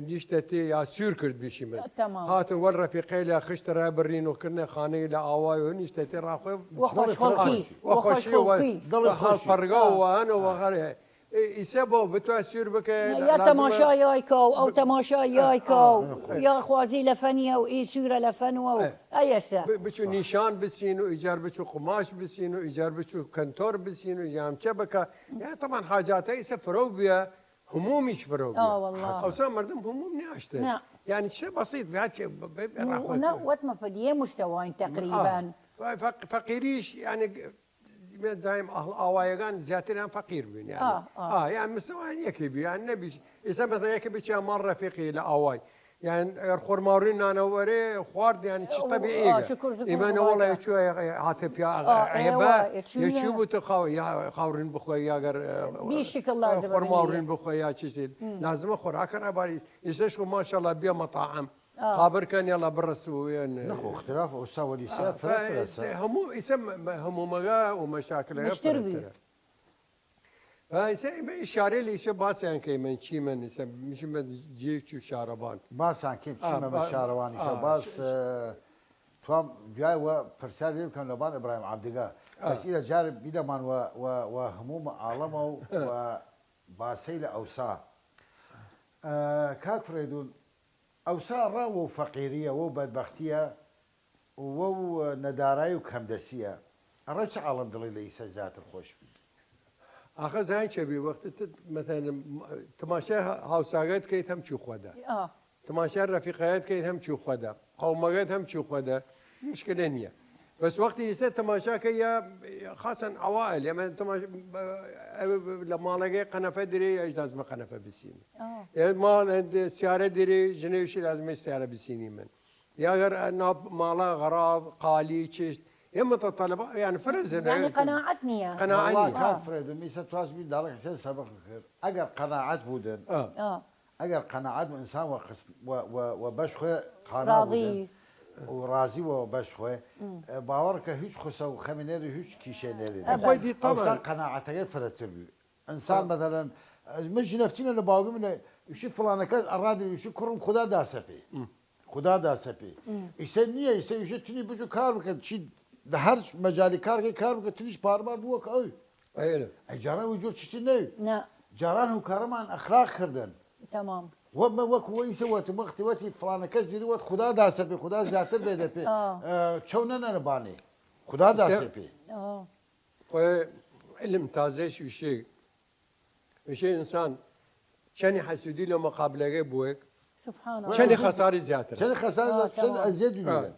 نیشتەتی یا سوور کرد بیشی من. تەمام. هاتن وەل ڕەفیقەیلە خشتە ڕای بڕین و کردنە خانەی لە ئاوای و نیشتەتی ڕاخوێ وە خۆشخۆڵقی. وە وە خۆشی و خۆشخۆڵقی. دڵ وە خۆشی. هەڵپەڕگا و وانە وە غەرێ. ئیسە بۆ بتوان سوور بکە، یا لازمە تەماشا یای کاو، ئەو تەماشا یای ئا، کاو، ئا، یا خوازی لە فەنیە و ئی سوورە لە فەن و ئە. ئەیەسە. ب-، بچو نیشان بسین و ئیجار بچو قماش بسین و ئیجار بچو کەنتۆر بسین و ئیجار چە بکە. یا طبعا حاجاتە ئیسە فرەو بیا، همومیش فرەو بیا. ئا، والله. ئەوسا مردم هموم نیاشتن. نه. یعنی چه بسیط بیا چه ب-، ب-، ب-، نه، وەتمە فدیە مستەواین تقریبا. ئا. ف-، فق-، فقیریش، یعنی، من زایم ئەهڵ ئاوایەگان زیاتریان فەقیر بوین، یعنی. ئا، ئا. ئا، یعنی مستەوایان یەکی بی، یعنی نەبیش. ئیسە مەسەلەن یەکی بچیا ماڵ ڕەفیقی لە ئاوای. یعنی ئەگەر خۆرماڕووی نانەوەرێ خوارد، یعنی چ ئەو، ئا، طبیعیگە. شکر زکر ئیمە نە وەڵا خودا. یەچوە عەیبە، ئا، ئێوە، یەچوو یەچوو بوو تو خاو، یا خاوڕین بخۆی، یا گەر، ئە، بی شکل لازم خۆرماڕووین بخۆی، یا چیزی. لازمە خوراکە ڕاباری. ئیسەش خو ماشاءالله بیا مطاعم. ئا. خابر کەن یەڵا بڕەس و یەن. نەخۆ، اختلاف ئەوسا وەلی سا ئا، فرە فرە سا. هەموو ئیسە م-، م-، هەموومەگە و مەشاکلەگە مشتر بی. فرەترە. ئا، ئیسە ئیمە ئیشارەی لە ئیسە باسیان کەیمن چیمن ئیسە، میشمە جێ چو شارەبان. باسان کەیم ئا، چیمە با-، شارەوانیشە. ئا، باس، ش-، ش-، ئە، توام دوای وە پرسیار لێ بکەم لەبان ئیبراهیم عەبدگە. ئا. بەس ئیرە جار بیدەمان وە، وە، وە هەموو عاڵەمە و، وە باسەی لە ئەوسا. ئە، کاک فرەیدون، ئەوسا ڕا وەو فەقیریە، وەو بەدبەختیە، وەو نەدارای و کەمدەسیە. ئەڕا چ عاڵەم دڵی لە ئیسە زیاتر خۆش بی؟ ئاخە زاین چە بی وەخت ت-، مەسەلەن، تماشای هە-، هاوساگەت کەیت هەم چوو خوەدە. ئا. تماشای ڕەفیقەیەت کەیت هەم چوو خوەدە. قەومەگەت هەم چوو خوەدە. مشکلە نییە. بەس وەختی ئیسە تماشا کە یا خاصەن عەوائل، یە من تماش-، ئە، لە ماڵەگەی قەنەفە درێ، یا ئیش لازمە قەنەفە بسینی. ئا. یە ماڵ، ئە، سیارە درێ، ژنەیشی لازمە سیارە بسینی من. یا گەر ناو ماڵە غەراز، قالی، چشت، یە متەتەلەبا، یعنی فرە زنە. یعنی قەناعەت نییە. قەناعەت وەڵا نییە. کاک فرەیدون، ئیسە تواس بی داڵێک حسێن سەبق کرد. ئەگەر قەناعەت بودن، ئا. ئا. ئەگەر قەناعەت بو ئنسان وە قسم-، وە، وە، وە بەش خوێ قانع بودن و ڕازی وە بەش خوێ، ئە، باوەڕ کە هیچ خوسە و خەمی نێری، هیچ کیشەی نێری. ئە، خۆی دی ئەوسا طبعاً. قەناعەتەگەی فرەتر بی. ئنسان مەسەلەن، من ژنەفتینە لە باوگی منە، وشی فلانە کەس ئەڕادی وشی کوڕم خودا داسە پێ. خودا داسە پێ. ئیسە نییە، ئیسە وشی تونی بچو کار بکە، چی لە هەر مەجالی کار کەی کار بکە، تونیش پارمار بووە کە ئەوی. ئەی جاران وی جۆر چشتی نەوی. جاران هوکارەمان ئەخلاق کردن. تەمام. وە من وەکو وە ئیسە وەتم، وەختی وەتی فڵانە کەس دیری وەت خودا داسە پێ، خودا زیاتر بێدە پێ. ئا. ئە، چەو نەنەرە بانێ. خودا داسێ پێ. ئا. خوێ علم تازەش وشێ، وشێ ئینسان چەنی حەسودی لە مقابلەگەی بووێک، سبحان الله. چەنی خەساری زیاتر. چەنی خەساری آه، زیاتر، چەنی تمام. ئەزیەت آه. دوێن.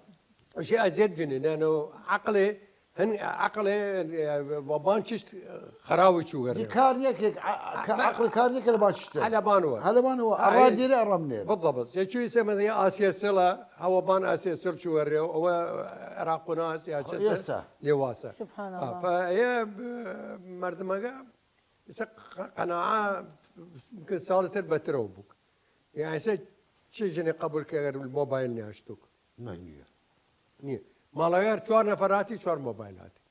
وشێ ئەزیەت دوێن، یعنی عقلێ، هەن عقلێ، اه، بان چشت خراوی چوو گەرێ. دی کار نیە کە، اه، کە ما- عقل کار نیە کە لە بان چشتە. هەلە بان وە. هەلە بان وە. ئەڕا ئەی، دیرە ئەڕەم نێر. بالضبط. یە چوی سێ مەدە یە ئاسیە سڵە، هەوە بان ئاسیە سڵ چوو گەرێ، ئەوە عراق و ناس یا چەسە، یەسە. لێواسە. سبحان آه، الله. فە یە، اه، مردمەگە ئیسە قە-، قەناعە ممکن ساڵتر بەترەو بووک. یعنی ئیسە چه ژنێ قبول کە ئەگەر مۆبایل نیاشتوک؟ نه، نییە. نییە. ماڵەگەر چوار نەفەراتی، چوار مۆبایل هاتی.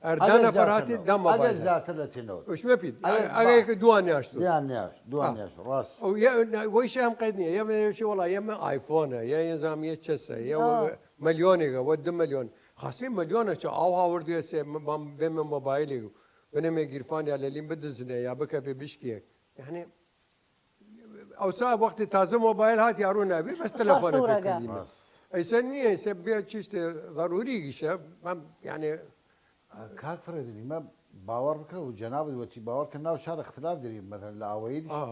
ئەر دا ئەگەر نەفەراتی، زیاتر دا نەوە. ئەگەر مۆبایل هاتی. زیاتر لە تینەوە. وشمە پیت. ئەگەر ئەگەر با- کە دووان نیاشتوک. دووان نیاش، دووان آه. نیاش، ڕاست. ئەو یە، نه، وەیش ئەم قەید نییە. یە مێشی وەڵا، یە مە ئایفۆنە، یە یە زامیە چەسە، یە وە آه. مەلیۆنێگە، وە دو مەلیۆن. خاسی مەلیۆنە چە ئاو هاوردوێ سێ، م-، بام بێمە مۆبایلێگ. بنەمێ گیرفان یا لەلیم بدزنێ یا بکەفێ بشکێک. یعنی، ئەوسا وەختی تازە مۆبایل هات یارو نابی، بەس تەلەفۆنە پێ کردی. ئەیسە نییە، ئەیسە بێ چشتێ ضروری گیشە، مەم، یعنی، کاک فرێدی، مە باوەڕ بکە و جەنابت وەتی باوەڕ کە ناو شار اختلاف دەری، مەثلا لە ئاوەیری، ئا.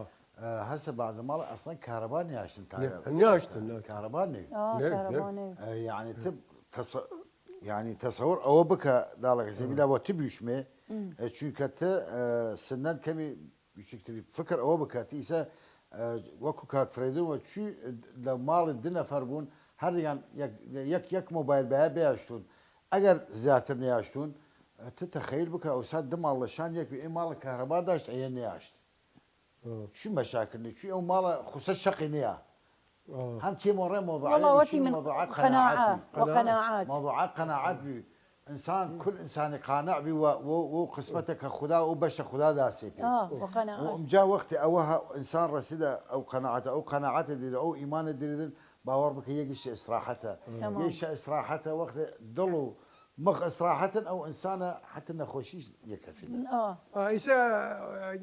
ئە، هەسە بەعزە ماڵ ئەسڵەن کارەبا نیاشتن تا نیاشتن، نه. کارەبا نێ. ئا، نه، نه. کارەبا نێ. ئە، یعنی، تب تەسە-، یعنی، تەسەور ئەوە بکە، داڵەکە زەبیلا وە تبیشمێ، ئە، چونکە ت، ئە، سنەن کەمی بچووکتری فکر ئەوە بکات، ئیسە، ئە، وەکو کاک فرێدن وە چوی لە ماڵی دو نەفەر بوون، هەردیان یەک، یەک، یەک مۆبایل بەیە بیاشتون. ئەگەر زیاتر نیاشتون، ئە، ت تەخەیل بکە، ئەوسا دو ماڵ لە شان یەک بی، ئەی ماڵ کارەبا داشت، ئەیە نیاشت. ئە. چی مەشاکل نی؟ چی ئەو ماڵە خوسە شەقی نیە؟ ئە. هەم تێمۆڕێ مۆضوعە وەڵا وەتی ئیشی من مۆضوعە قەناعەت قەناعەت بی. وە قەناعەت. مۆضوعە قەناعەت بی. ئینسان، کل ئینسانی قانع بی وە، وە، وە قسمەتە کە خودا، وە بەشە خودا داسێ پێ. ئە، وە قەناعەت. وە ئمجا وەختی ئەوە ها ئینسان ڕەسیدە ئەو قەناعەتە، ئەو قەناعەتە دیرە، ئەو ئیمانە دیرن، باوەڕ بکە یەگیش ئیسراحەتە. تمام. یەیشە ئیسراحەتە وەختی دڵ و مخ ئیسراحەتن ئەو ئینسانە حتی نەخۆشیش یەکەفیدە. ئە. ئە، ئیسە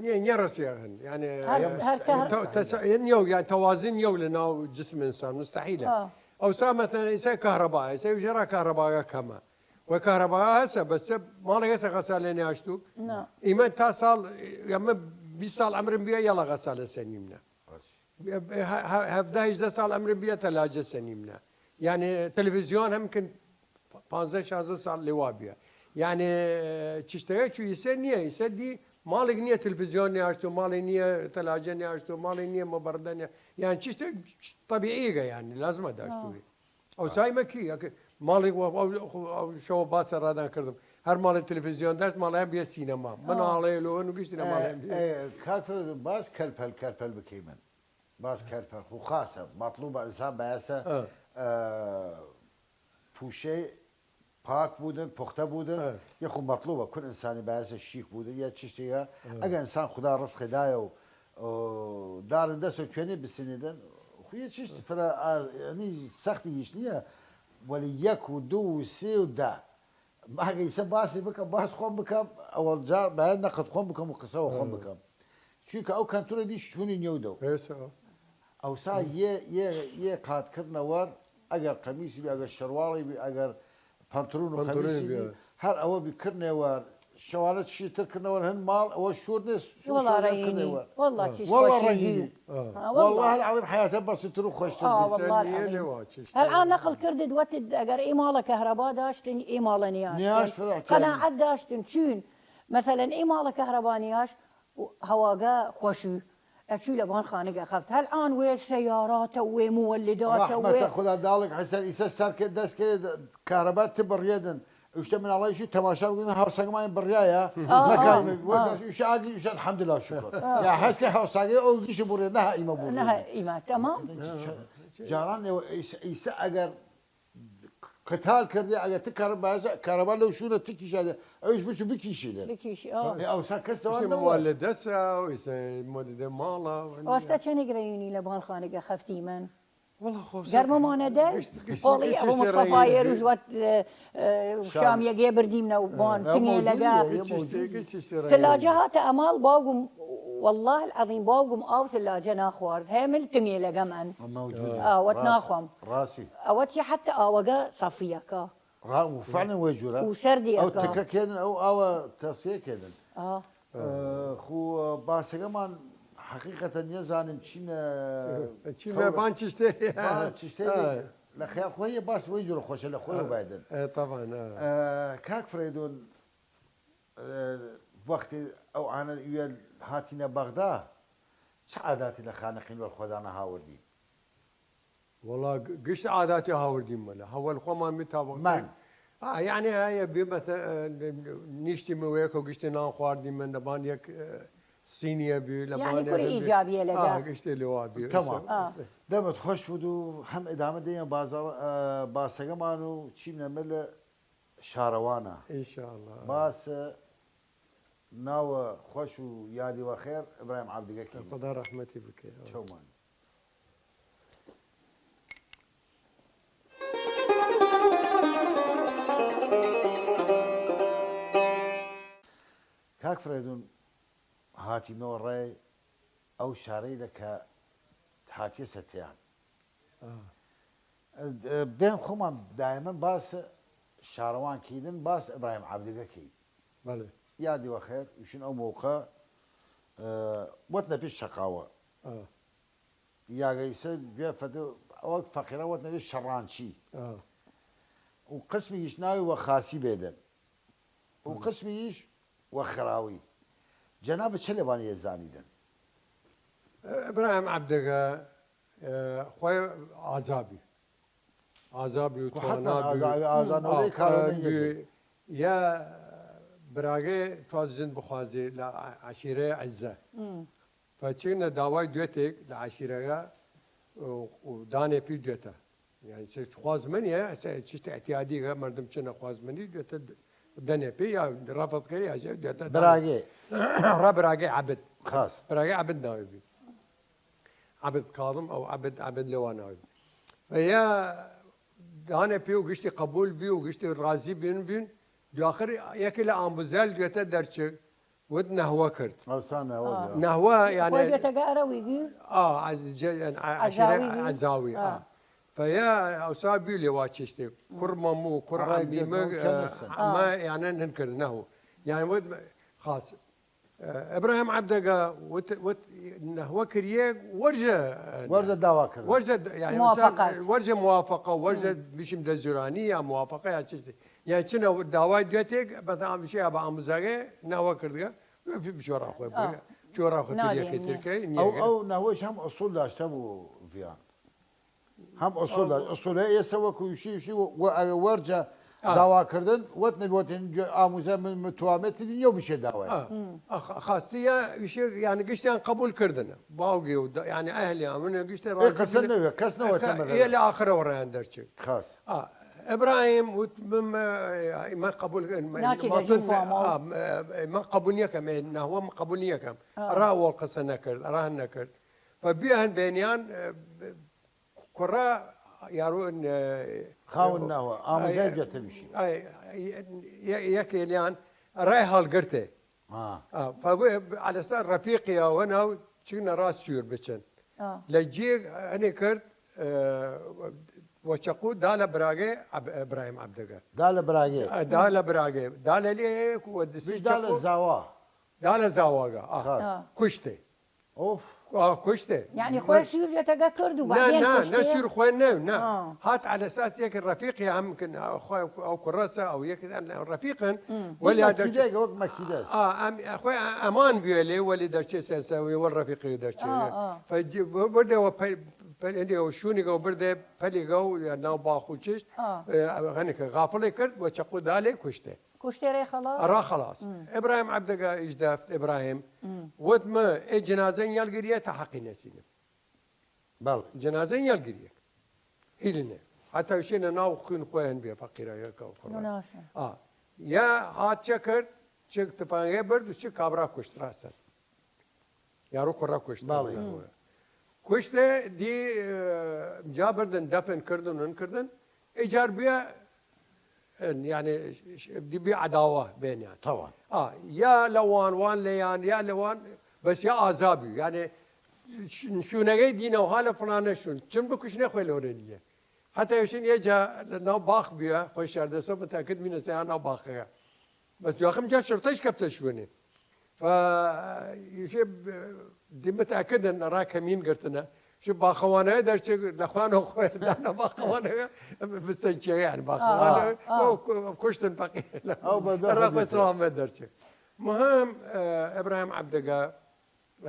نیە، نیە ڕەسیە هەن. یعنی، هەر، هەر کە هەر تە-، تەس-، نیە، یعنی تەوازن نیە لە ناو جسم ئینسان، مستحیلە. ئە. ئەوسا مەتەن ئیسە کارەبا، ئیسە ژێرا کارەباگە کەمە. وە کارەبا هەسە، بەس ماڵێک هەسە غەسالێ نیاشتوک. نە. ئیمە تا ساڵ، ئیمە بیست ساڵ عمرم بیە، یەڵا غەسالە سەنیمنە. هە-، هە-، هەڤدە هەیزدە ساڵ عمرم بیە تەلاجە سەنیمنە. یعنی تلویزیۆن هەم کن پانزە شانزە ساڵ لێوا بیە. یعنی چشتەگە چوی ئیسە نیە، ئیسە دی ماڵێک نیە تلویزیۆن نیاشتو، ماڵی نیە تەلاجە نیاشتو، ماڵی نیە مەبەردە نیە. یعنی چشتە طبیعیگە، یعنی لازمە داشتوی. ئەوسای مەکی، ئەک-، ماڵی وە-، ئەو، ئەو شەوە باسە ڕادان کردم. هەر ماڵی تلویزیۆن داشت، ماڵیان بیە سینەما. من ئاڵێ لۆن و گشتی لە ماڵیان بیە. ئە، کاک فرێد، باس کەلپەل، کەلپەل بکەی من. باس کەلپەل. خو خاسە. مەطلوبە ئینسان بایەسە، ئە. ئە، پوشەی پاک بودن، پوختە بودن. ئە. یە خو مەطلوبە. کل ئینسانی بایەسە شیک بودن. یا چشتیگە. ئە. ئەگە ئینسان خودا ڕزقی دایە و، ئۆ، دارن دەس و کوێنی بسینیدن. خو یە چشت فرە، ئە، یعنی سەختی هیچ نیە. وەلی یەک و دو و سێ و دە. ماگە ئیسە باسی بکەم، باس خۆم بکەم، ئەوەڵ جار بایەن نەقد خۆم بکەم و قسە وە خۆم بکەم. چونکە ئەو کەنتورە دی شتونی نیەو دەو. ئەوسا یێ، یێ، یێ قات کردنە وەر، ئەگەر قەمیسی بی، ئەگەر شەرواڵی بی، ئەگەر پەنترون و قەمیسی بی، هەر ئەوە بی کردنێ وەر، شەوانە چشی تر کردنە وەر هەن ماڵ، ئەوە شور نێ، سوو وەڵا شەوانە ڕەنگی کردنێ نی. وەر. وەڵا چیش وەڵا خۆشی ڕەنگی نی. نی. ئە، وەڵا. وەڵا العظیم حیاتە بەسیتر و خۆشتر ئا، بی. وەڵا العظیم. هەر ئان نەقل کردید وەتید ئەگەر ئی ماڵە کەهرەبا داشتن، ئی ماڵە نیاش. نیاش فرە قەناعەت داشتن، چون؟ مەسەلەن ئی ماڵە کەهرەبا نیاش، و هەواگە خوەشی. ئەچوی لە بان خانگە خەفت. هەل ئان وێ سەیاراتە، وێ موەلداتە، وێ ڕەحمەتە خودا داڵگ حەسەن ئیسە سەر کە دەست کە کارەبا ت بڕیەدن. ئشتە مناڵایشی تەماشا بگن هاوسەنگمان بڕیایە. ئا، نەکایم. ئا، وەک ئا. ئشە ئاگی ئشە الحمدلله شکر. ئا. یا هەسکە هاوساگی ئەو گیش بوڕێ نەها ئیمە بوڕێ. نەها ئیمە، تەمام. جاران ئێوە ئیسە، ئیسە ئەگەر قتال کردی، ئەگەر ت کارەبا، کارەبا لەو شوونە ت کیشادە، ئەویش بچو بکیشیدە. بکیشی، ئا. ئێ، ئەوسا کەس تەوان نەوە. مۆلە دەسە، ئیسە مۆلە دە ماڵە. ئەوەستە چەنێک رەیونی لە بان خانگە خەفتی من؟ وەڵا خۆ گەرمەمانە دەر، گشت، گشت، قۆڵی گشت ئەبوو شتێ مستەفا ڕەنگی. یەروژ وەت، ئە، ئە، شام. شام یەگێ بردیمنە و بان، ئە، تنگێ مەوجود لەگە. یە، یە گشت شتێ، مەوجود. گشت شتێ ڕەنگی. تەلاجە هاتە ئەماڵ باوگم واللە العەظیم باوگم ئاو تلاجە ناخوارد، هەیە مل تنگێلەگە من. موجود. ئاوەت ڕاست. ناخوەم. ڕاستی. ئەوەت یە حەتە ئاوەگە سەفیەکە. ڕا-، و فعلا وەی جورە. و سەردیەکە. ئەو تکە کێدن، ئەو ئاوە تەسفیە کێدن. ئا. ئە، خو باسەگەمان حەقیقەتەن یەزانن چینە چینە بان چشتێ. بان چشتێ. ئا. لە خیال خۆی یە باس وەی جورە خۆشە لە خۆی ئا. بایدن. ئە، طبعا، ئا. ئە، کاک فرەیدون، ئە، وەختی ئەو ئانە ئیوێ هاتینە بەغدا، چ عاداتی لە خانەقین وەل خۆدانە هاوردی؟ وەڵا گ-، گشت عاداتی هاوردیم مەلە. هەوەل خۆمان می تا وەختی من. ئا، یعنی هەیە بی مەتە-، ئە، نیشتی مەوەیەکە گشتی نان خواردیم من لەبان یەک، ئە، سینیە بی، لەبان یعنی کوری یەک بی. ئیجابیە لەگە. ئا، گشتی لەوا بی. تمام. ئا. دەمت خۆش بود و هەم ئدامە دەیە بازار، ئە، باسەگەمان و چیمنە مەلە شارەوانە. ئینشاءاللە. باس ناوە خوەش و یادی وەخێر ئیبراهیم عەبدگە کەیم. خودا ڕەحمەتی بکەی. چەومان. کاک فرەیدون، هاتیمەوە ڕێ ئەو شارەیلە کە هاتیە سەتیان. ئا. ئە، بێن خۆمان دایمەن باس شارەوان کەیدن، باس ئیبراهیم عەبدگە کەید. بەڵێ. یادی وەخێر، ئیشین ئەو موقع، ئە، وەت نەپیش شەقاوە. ئا. یاگەیسە دوێ فەتو، ئەوە فەقیرە وەت نەپیش شەڕانچی. ئا. و قسمیش ناوی وە خاسی بێدن. و قسمیش وە خراوی. جەناب چە لەوانە یە زانیدن؟ ئیبراهیم عەبدگە، ئە، خوەی ئازابی. ئازابی و کو حتما توانابی. ئازا-، ئازانەوەی ئا، کارەوە ئا، نەیەتی. یا براگەی تواز ژن بخوازی لە عە-، عەشیرەی عزە. فە چینە داوای دوێتێک لە عەشیرەگە و، و دانێ پی دوێتە. یعنی، چ-، خوازمەنیە، ئەسە چشت اعتیادیگە، مردم چنە خوازمەنی دوێتە د-، دەنێ پی یا ڕەفەت کەری، یا دوێتە دانێ. براگەی. ڕا براگەی عەبد. خاس. براگەی عەبد ناوی بی. عەبد کاظم، ئەو عەبد، عەبد لەوا ناوی بی. و یا دانێ پی و گشتی قبول بی و گشتی ڕازی بین بین. دواخر یەکی لە ئامبوزەل دوێتە دەرچگ. وت نەهوە کرد. ئەوسا نەهوە. ئا. نەهوە، یعنی خۆی بێتەگە ئەرەویگی؟ ئا، عز-، جە-، یعنی عە-، عەشیرە عەزاوی. عەزاوی، ئا. ئا. فەیە ئەوسا بی لێوا چشتێ. کوڕ مەموو، کوڕ ئەڕای عەمیمە، گەورە ئە، کەنووسن. ئا. ئەمە یانە ننکرد نەهوو. یعنی وت خاس. ئە، ئیبراهیم عەبدەگە وت، وت نەهوە کریەک وەرجە، وەرجە داوا کردن. وەرجە د-، یعنی موافقات. وەرجە موافقە، وەرجە بشیم دەزورانی یا موافقە یا چشتێ. یان چنە داوای دوێتێک، بەتە ئامشەی ئەبا ئاموزاگەی ناوە کردگە، بشۆرا خوێ بگە، چۆرا خوێ تریەکەی ترکەی ئەو، نیەگە. ئەو ناوەیش هەم ئوسول داشتە بوو ڤیان. هەم ئوسول داشت. ئوسول ئێسە وەکو وشی، وشی و، و ئەوێ وەرجە داوا کردن، وەت نەبووتن ئاموزە من متوامێت نیە و بشێ داوای. ئا، ئا، خ-، خاستی یا وشی، یعنی گشتیان قبول کردنە. باوگی و دا-، یعنی ئەهلی ئەمن گشتی ئێ ڕازی قسە بینە. نەوێ، کەس نەوێ تەمەدە. ئێ لە ئاخرە وەڕیان دەرچێت. خاس. ئا، ئیبراهیم وت، م-، م-، من قبول، من، ناچی من، لە جوو فامەڵ. ئا، م-، من قبول نیەکەم، ئێ، نەهوە من قبول نیەکەم. ئا. ئەرا وەڵ قسە نەکرد، ئەرا هەن نەکرد. فە بیان بینیان، ئە، کوڕە یارو، ئە، خاون نەهوە، ئاموزای ئە، گەتە بشی. ئە، یە-، یەکێلیان ئەرای هەڵگرتێ. ئا. ئا، فە بێ-، عەلەسا ڕەفیقی ئەوە ناو چگنە ڕاست سوور بچن. ئا. لە جێ هەنێ کرد، ئە، وە چەقو دا لە براگەی عەب-، ئیبراهیم عەبدەگە. دا لە براگەی. ئە، دا لە براگەی. دا لە لێ و دسی بیش دا لە چەقو. زاوا. دا لە زاواگە. ئا. خاس. ئا. کوشتێ. ئوف. ئا، کوشتێ. یعنی خوێ سوور لێتەگە کرد و نە، بعدین نە، کوشتێ؟ نە سوور خوێ نە، نە. ئا. هات عەلەساس یەک ڕەفیقی هەم کن، ئا، خوێ ئەو کوڕەسە، ئەو یەک ڕەفیقن. وەلی مەکیدەگە وەک مەکیدەس. ئا، ئەم، خوێ ئەمان بوێ لێ، وەلی دەرچێ سەرسەوی، وەل ڕەفیقی دەرچێ. ئا، ئا. فەجی-، بردەوە پە-، پە-، ئەنێ و شوونیگە و بردێ پەلیگە و یا ناو باخ و چشت، ئا. ئە، غەنیکە غافڵی کرد و چەقو دا لێ کوشتێ. کوشتێ ڕێ خەڵاس؟ ئەرا خەڵاس. ئیبراهیم عەبدەگە ئیش دەفت، ئیبراهیم. وت مە، ئێ جنازەن یەڵ گریە تا حەقی نەسینم. بەڵێ. جنازەن یەڵ گریەک. هیلنێ. حتی وشێنە ناو خوین خوێن بێ فەقیرە یەکە و خۆڕا. مناسە. ئا. یا هات چە کرد، چ تفانگێ برد و چ کابرا کوشت ڕاسن. یارو کوڕە کوشت. بەڵێ. کوشتێ دی، ئە، جا بردن دەفن کردن و نکردن. ئیجار بیا، ئە، یعنی، ش-، ش-، دی بیا عداوە بینیان. تەوان. ئا، یا لەوان، وان لەیان، یا لەوان. بەس یا ئازا بوی، یانێ شوونەگەی دینە و هالە فڵانە شوون چن بکوشنە خوێ لەورێ نییە. حتا یەشن یە جا ناو باخ بویە، خوەی شاردەسە متاکد مینە سەیا ناو باخەگە. بەس دواخم جا شرتەش کەپتە شوونێ. فا یشێ دی متاکدن را کەمین گرتنە. شو باخەوانەیە دەرچێ لە خوانە خوێ دانە باخەوانەیە بستن چێ یان باخەوانە. ئا، ئا. ئەو کو-، کوشتن فەقیر. ئەو بە دەخە را خوێ دیتە. سلامەت دەرچێ. مهم، ئە، ئیبراهیم عەبدەگە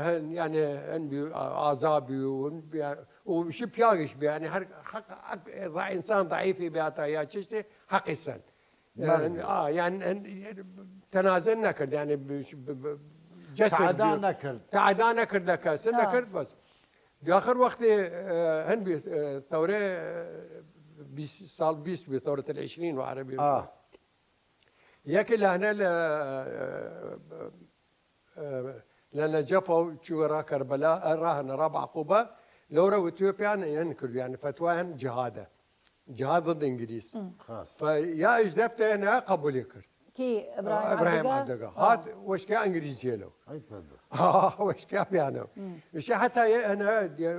هەن، یانێ هەن بی، ئازا بی و هەن بی، و شی پیاگش بی، یانێ هەر حەق، حەق، ئینسان ضعیفی بی هەتا یا چشتێ حەقی سەن. بەڵێ. یان، ئا، یان، هەن، تەنازە نەکرد، یانێ ب-، ب-، ب-، جەسد تعدا بی. نەکرد. تعدا نەکرد لە کەس، ئا. نەکرد بەس. دواخر وەختێ، ئە، هەن بی، ئە، ثورە، ئە، بیست، ساڵ بیست بی، ثورة العشرین و عەرەبی. ئا. یەکێ لە هەنە لە، ئە، لە نەجەفەو چووە را کەربەلا، ئە، را هەنە را بەعقوبە، لەورە وتوێ پیان ئێن کردویان فتوایان جهادە. جهاد ضد ئنگلیس. خاص. فە یا ئیش دەفتە ئێنە قبولی کرد. کی ئیبراهیم ئیبراهیم عەبدەگە؟ عەبدەگە. هات وەشکە ئنگلیزیە لەو. ئەی پەدە. ئا، وەشکە پیانە. ئیشی حتا یە ئەنە،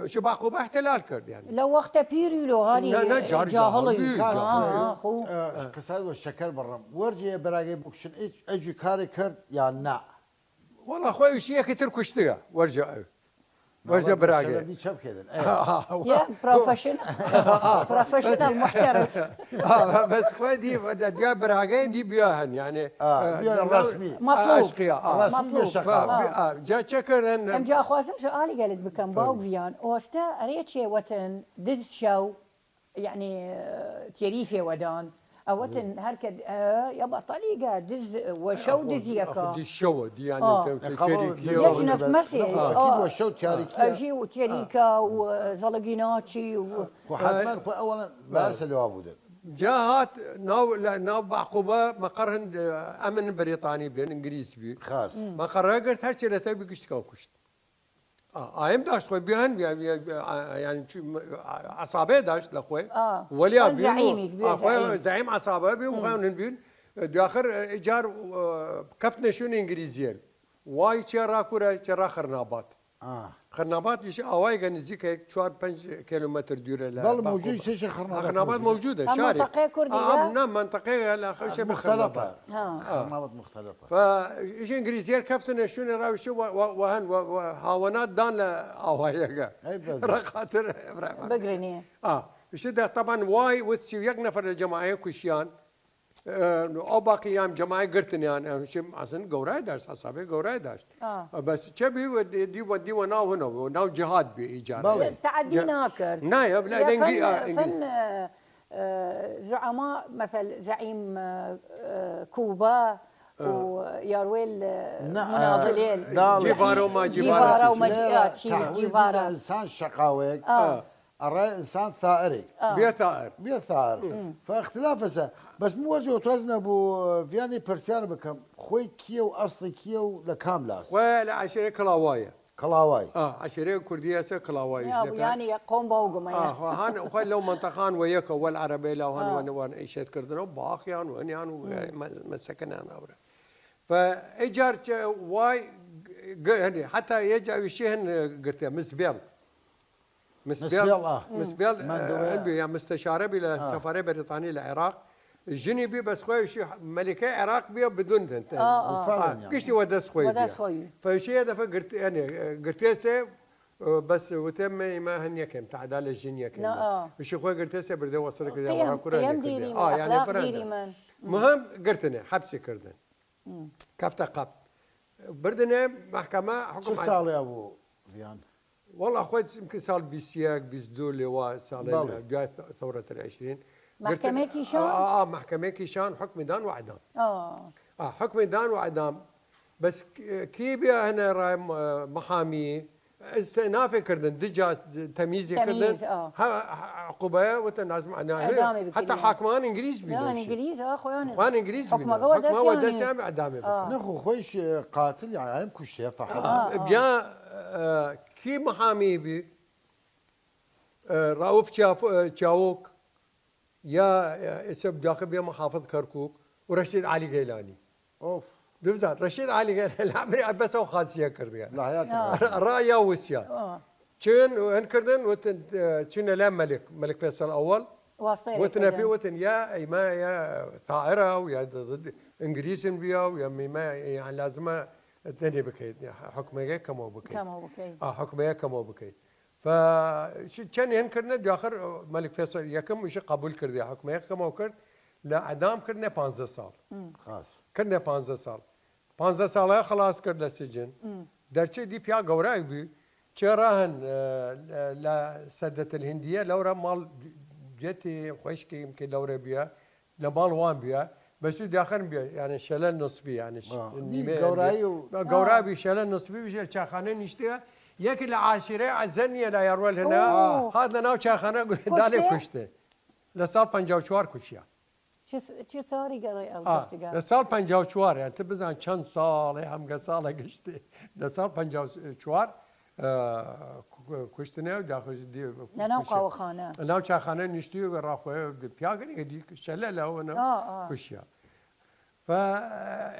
ئیشی بەعقوبە احتلال کرد یانێ. لە وەختە پیری لۆ هاری نە، نە، جار جاهڵی. جاهڵی، جاهڵی. ئا، خو. ئە، قسە وە شەکەر بڕم. وەرجێ براگەی بکشن، ئەجی کاری کرد یا نا؟ وەڵا خوەی شیەکی تر کوشتگە، وەرجە ئەو. وەرجە براگەی. سەبەبی چەپ کردن. ئە. یە پرۆفشن-، پرۆفشنەل محترف. ئا، بەس خوەی دی، دیا براگەی دی بیا هەن، یانێ، ئا، ئە، بیا لەو ڕەسمی. مەطلوب. ئاشقیا، ئا. ڕەسمی مەطلوب. بێ شەقا. ئا. بی-، ئا، جا چە کردن؟ ئەمجا خوازم سوئالی گەلت بکەم، فەرمو. باوک ڤیان، ئۆستە ئەرێ چێ وەتن، دز شەو، یەعنی، تێریفێ وەدان. ئەوەتن هەر کە، ئە، یا بەتەلیگە، دز، وە شەو ئەخۆ، دزیەکە. ئەخۆ دز شەوە، دیانێ ئا. تە-، تە-، ئە، قەبەڵ تێریکیە. دز یەک نەفمەسێ. نەخۆ، ئا. ئەکی وە شەو تیاریکیە. ئەژی و تێریکە و زەڵگی ناچی و خۆ حتمەن خۆ ئەوەڵە بەسە لەوا بودن. جا هات ناو، لە ناو بەعقوبە مەقەڕ هەن، ئە، ئەمن بەریتانی بێن، ئنگلیس بی. خاص. مەقەڕە گرت، هەرچێ لە تەوی گشتکەو کوشت. ئا، ئایم داشت خوەی بیان، بیا، بیا، بیا، ئا، یعنی چی، م-، ئا، عصابه داشت لە خوەی. ئا. وەلیا خان بین و، زعیمیگ بی، ئا، خوەی زعیم. زعیم عصابه بین و خوەی هن بین. دواخر، ئە، ئیجار، ئە، کەفت نشون ئنگلیزیەر. وای چێ را کورە، چێ را خرنابات. ئا. خرنابات یش ئاوایگە نزیکە چوار پەنج کیلومتر دوورە لە بەڵێ، باکوور. موجود شش خرنابات خرنابات موجود. موجودە، ئا، شاری. منطقەی کوردی ئا، یا؟ ئا، نا، منطقەی لە خەوشە مختلطە. خرنابات. ئا. خرنابات مختلطە. فا ئیش ئنگلیزیەر کەفتنە شوونێ راوشە و، و، و هەن و، و هاوەنات دان لە ئاوایەگە. ئەی بەس. رە خاتر ئیبراهیم. بگرنیە. ئا، ئیش دە طبعا وای وت سی و یەک نەفەر لە جەماعەیە کوشیان. ئە، ئەو باقییان جەماعەی گرتنیان، ئە، شی ئەسن گەورای داشت، عصابەی گەورای داشت. ئا. بەس چە بی و دی، دی و، دی و ناو هنە و ناو جهاد بی ئیجار. بەڵێ. تعدی جە-، ناکرد. نایە، بلا یا دەنگی، فن، ئا، ئنگلیز. فن، ئە، ئە، زعما، مثل زعیم، ئە، ئە، کوبا و یاروێل، ئە، نه، ئە، مناضلێل. داڵ. جیڤارا و ما جیڤارا. جیڤارا و ما جی-، ئا، چی، تحویل جیڤارا. ئینسان شەقاوەیەک. ئا. ئەڕای ئینسان ثائرێک. ئا. بێ ثائر. بێ ثائر. فا اختلاف ئەسە. بەس من وەرجە وتواز نەبوو، ڤیانی پرسیار بکەم. خوەی کیە و ئەسڵی کیە و لە کام لاس؟ خوەی لە عەشیرەی کڵاوایە. کڵاوای. ئا، عەشیرەی کوردی ئەسە کڵاوای یا، ژنەکان. یعنی قوم باوگمە، ئا، یا. خوا هان، خوەی لەو منطقان وە یەکە، وەل عەرەبەیلا و هان ئا. وەن، وەن ئیشێت کردنە و باخیان و هنیان و مە-، مەسەکنان ئەورە. فا ئیجار چە وای گ-، گ-، هەنی، حتا یە جاویشی هەن گرتە، مسبێڵ. مسبێڵ، مسبێڵ، ئا. مسبێڵ، من دوێ. ئە، بی، یا مستشارە بی لە ئا. سەفارەی بەریتانی لە عێراق. ژنی بی بەس خوەیشی مەلیکەی عێراق بی بدون دن. ئا، ئا. ئا، گشتی وە دەس خوەی وە دەس بی. خوەی. فەوشی یە دەفە گرت، یعنی، گرتێسێ، بەس وتێ مە ئیمە هەن یەکەم، تعدا لە ژن یەکەم. نا، ئا. وشی خوەی گرتێسێ بردێ وەسڵ کردێ، قیەم، وەڕا کورا قیەم دێ دیری کردێ. من، ئا، یعنی ئەخلاق قورا دیری دێ. من. مهم گرتنێ، حەپسی کردن. کەفتە قەپ. بردنێ مەحکەمە چ حکم عەدل. ساڵێ بوو ڤیان؟ وەڵا خوەی چمکە ساڵ بیست و یەک، بیست و دوو لێوا ساڵێ ئە، دوای ثورەت العشرین. مەحکەمەی کیشان؟ ئا، ئا، مەحکەمەی کیشان حکمی دان و ئەعدام. ئا. ئا، حکمی دان و ئەعدام. بەس ک-، کی بیا هەنە ڕای م-، محامی، ئیسئنافێ کردن، دو جا تەمیزێ کردن. تەمیز، ئا. هە، هە، عقوبەیە وتە لازم ئەناهێ. ئەعدامێ بکرێ. حتا حاکمان ئنگلیز بینە. ئنگلیز، ئا، خوان. خوان ئنگلیز بینە. حکمەگە وە حکمە وە دەسیان. دەسیان ئەعدامێ بکرێ. ئا. نەخۆ خوەیش قاتل یا ئەم کوشتێ فەقەت. ئا، ئا. بیا، ئە، کی محامی بی؟ ئە، ڕەوف چاف-، ئە، چاوک، یا، ئە، ئێسە داخە بێ محافظ کەرکوک و ڕەشید عەلی گەیلانی. ئۆف. دوبزان، رەشید عەلی گەر لە عەمری عەبەس ئەو خاسیە کردگە. لە حیات ئەڕا یا وسیا. چن هن کردن، وتن، ئە، چینە لە مەلک، مەلک فەیسەڵ ئەوەڵ. وتنە پی، وتن یا ئیمە یا ثائرە و یا ضد ئنگلیسن بیا و یا میمە، یا لازمە دەنێ بکەیت، یا حکمەگە کەمەوە بکەیت. کەمەوە بکەیت. ئا، حکمەگە کەمەوە بکەیت. فا، چ-، چەن هن کردنە، دواخر مەلک فەیسەڵ یەکم وشی قبول کرد، یا حکمەگە کەمەوە کرد، لە ئەدام کردنە پانزە ساڵ. خاص. کردنە پانزە ساڵ. پانزە ساڵە خلاص کرد لە سجن. دەرچێ دی پیا گەورایگ بی. چێ راهن، ئە، لە سەدەت الهندیە لەورا ماڵ دوێتی خوشکی ئمکی لەورا بیا، لە ماڵ وان بیا. بەس داخن بیا، یعنی شەلە نصفی، یعنی ش-، نیمە گەورایی و گەورا بی شەلە نصفی بی، چاخانە نیشتیە. یەکی لە عاشیرە ئەزەنیە لە یاروەل هەنا، هات لە ناو چاخانە دانێ کوشتێ. لە ساڵ پەنجا و چوار کوشیا. چ س-، چ ساڵی گەڵێ ئەو ئا، دەسیگا؟ لە ساڵ پەنجا و چوار، یان تو بزان چەند ساڵێ، هەمگە ساڵە گشتی. لە ساڵ پەنجا و چوار، ئە، کو-، کوشتنە و داخوش دی-، لە ناو کوشە. قاوەخانە. لە ناو چاخانە نیشتی و ڕاخۆیە و دی-، پیاگەنی دی شەلە لە ئەوەنە ئا، ئا. کوشیا. فا،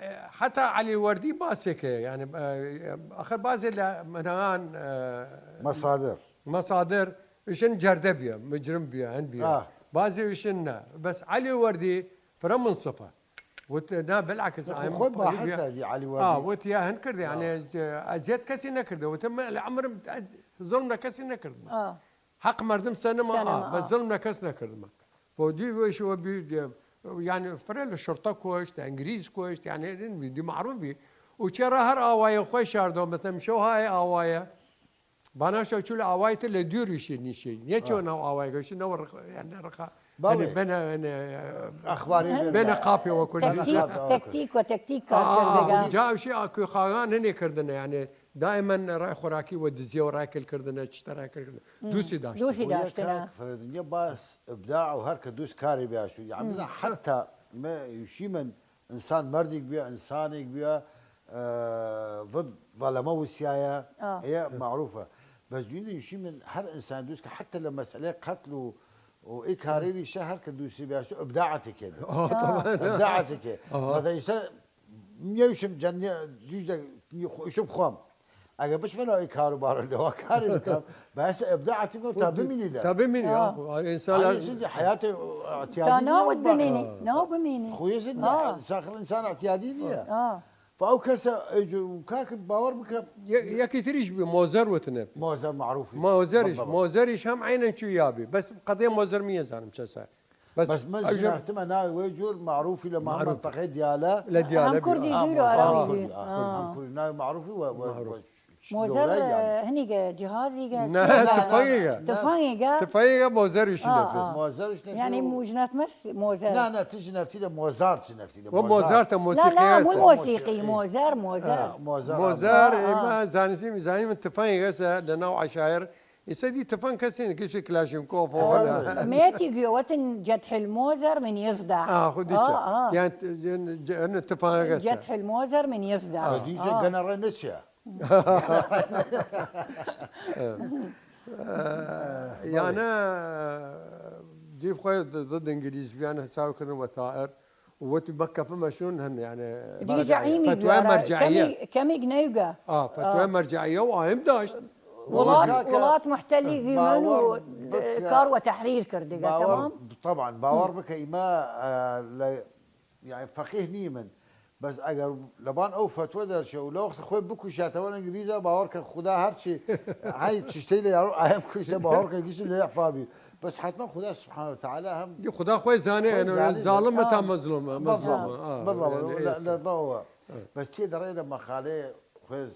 ئە، حتا عەلی وەردی باسێکە، یعنی، ئە، ئەخر بازێ لە منان، ئە، مەسادر. مەسادر، ئیشن جەردە بیە، مجرم بیە، هەن بیە. ئا. بازێ ئیشن نە. بەس عەلی وەردی فرە منصفە. وت، نا، بالعکس، ئایم خۆی باحث دی عەلی وەردی. ئا، وت، یا هەن کردی، یعنی، ئەزیەت کەسی نەکردە. وت، من لە عمرم ئەز-، زڵم لە کەسی نەکردمە. ئا. حەق مەردم سەنمە، ئا، سەنمە، بەس ئا. زڵم لە کەس نەکردمە. فۆدی وش وە بی، یعنی، فرە لە شرطە کوشت، ئنگلیز کوشت، یعنی، دی معروف بی. و چێ را هەر ئاوایە خۆی شاردەوە، مەتەم شەو هایە ئاوایە. باناشەو چوو لە ئاوای تر لە دویریشی نیشی. نیە چۆ ناو ئاوای گەشت، نەوە ڕق-، یعنی ڕقا. بەڵێ. یعنی بەنە، یعنی، ئەخباری بەنە قاپێوە کردن. تەکتیک، تەکتیک و تەکتیک کار ئا، کردگە. جا ئەوشی ئاکوی خاغان هەنێ کردنە، یعنی دائما ڕای خۆراکی و دزیە و ڕای کل کردنە، چتە ڕای کل کردنە. دووسی داشت. دووسی داشتنە. کاک فرەدونیا باس ئبداع و هەر کە دووس کاری بیاشو. یعنی بزن حتی ما یوشی من ئنسان مەردیگ بویە، ئنسانیگ بویە، ئە، ضد ظەلەمە وسیایە، ئا. ئەیە معروفە. بەس دوینە یوشی من هەر ئنسان دووس کە حتی لە مەسئلەی قەتل و، و ئی کاری ویشە هەر کە دووسی بیاشو ئبداعەتی کێ. ئا، ئا. طبعا. ئبداعەتی کێ. ئا. مەتەن ئیسە نیوشم جەن دووش دە، شم خۆم. ئەگە بچمە ناو ئی کار و بارە لەوە کاری بکەم، بەس ئبداعەتی بکەم تا بمینی دە. تا بمینی، ئا. ئا، ئینسان ئا، لازم. ئینسان حیات اعتیادی تا ناو نیە، بمینی، با-، ناو بمینی. خویز ئا. ساخر ئینسان اعتیادی نیە. ئا. فا ئەو کەسە، ئەی جو-، کاک باوەڕ بکە. یە-، یەکی تریش بی، مۆزەر وتنە. مۆزەر معروفی. مۆزەریش، بالضبط. مۆزەریش هەم عینەن چو یابی. بەس قەدێ مۆزەر میە زانم چەسە. بەس بەس من ئەو ژن ژناختمە ناوی وەی جور معروفی لە مەحمەد معروف. تەقەی دیالە. لە دیالە هەم کوردی ئا، بیر و ئا، ئەرەبی. هەم کوردی، ئا، ئا. هەم کوردی. ناوی معروفی وە، وە، معروف. وە مۆزەر، گەورای یابی. ئە، هەنیگە جهازیگە؟ نە، تفەنگیگە. تفەنگیگە؟ تفەنگیگە مۆزەریش ئا، نەفێ. ئا. مۆزەریش نەفێ. یعنی موژنەت مەس مۆزەر. نا، نا، تژ نەفتی لە مۆزار چ نەفتی لە وە مۆزار. مۆزار تە لا، لا، مۆسیقی مو هەسە. موسیقی، مۆزەر، مۆزەر. ئا، مۆزار. مۆزار، ئا، ئا. ئیمە زانستی، زانی من تفەنگیگە سە لە ناو عشایر ئیسە دی تفەنگ کەسین، کشی کلاشینکۆف و تفەنگ. مێتی گوێوەتن جەتحل مۆزەر من یزدا. ئا، خودی چە. ئا، ئا. یان ت-، یان ج-، یان تفەنگ کەسە. جەتحل مۆزەر من یزدا. ئا. ئا. دیسە گەنە ڕێ نەچیە. ئا، یانە دی خوی ضد ئنگلیز بیان هەساو کردن وە ثائر. وەتی بەکەفە مەشون هەن، یعنی، گیجە عیمی فتوای دوارە، مەرجعیە. کەمی-، کەمیگ نەیگە. ئا، فتوای مەرجعیە و ئایم داشت. وڵات، وڵات محتەلی گیمن و کار وە تەحریر کردگە، تەمام؟ طبعا، باوەڕ بکە ئیمە، ئە، لە، یعنی، فەقیه نیمن. بەس ئەگەر لەبان ئەو فتوە دەرچێ و لە وەخت خوێ بکوشاتەوە ئنگلیزە، باوەڕ کە خودا هەرچی، هەی چشتەی لە یارو ئایم کوشتە، باوەڕ کە گیش لە یەفابی. بەس حتما خودا سبحانه وتعالی هەم دی خودا خوی زانێ، خوی ئەنە زانێ، زاڵمە تا مەزلومە، مەزلومە. ئا، بەڵام، یعنی، لە، ئێسە. لە دڵەوە. بەس تێ دەڕێ لە مەقالەیە خوێز،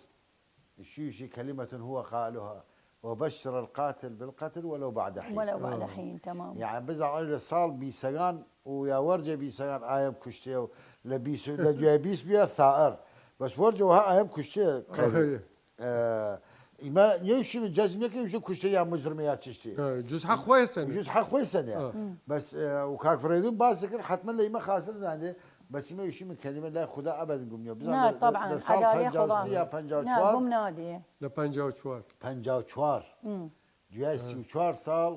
شیشی کلمة هو قائلها وبشر القاتل بالقتل ولو بعد حين. ولو بعد حين، تمام. یعنی بزاوی لە ساڵ بیسەگان و یا وەرجە بیسەگان ئایم کوشتێ و لە بیس و لە دوای بیس بیا ثائر. بەس وەرجە وها ئایم کوشتێ. ئە، ئیمە نیوشی من جەزم نەکەیم، شو کوشتە یا مجرمە یا چشتی. ئە، جز حەق خوەی سەنێ. جز حەق خوەی سەنێ. ئە. بەس، ئە، و کاک فرەیدون باس کرد، حتما لە ئیمە خاسر زانێ، بەس ئیمە یوشی من کلمە لای خودا ئەبەد گوم نیە. بزان نا، لە، طبعا، لە ساڵ ئەدالی پەنجا و خودا. سێ یا پەنجا و چوار. نا، گوم نادیە. لە پەنجا و چوار. پەنجا و چوار. دوای سی و چوار ساڵ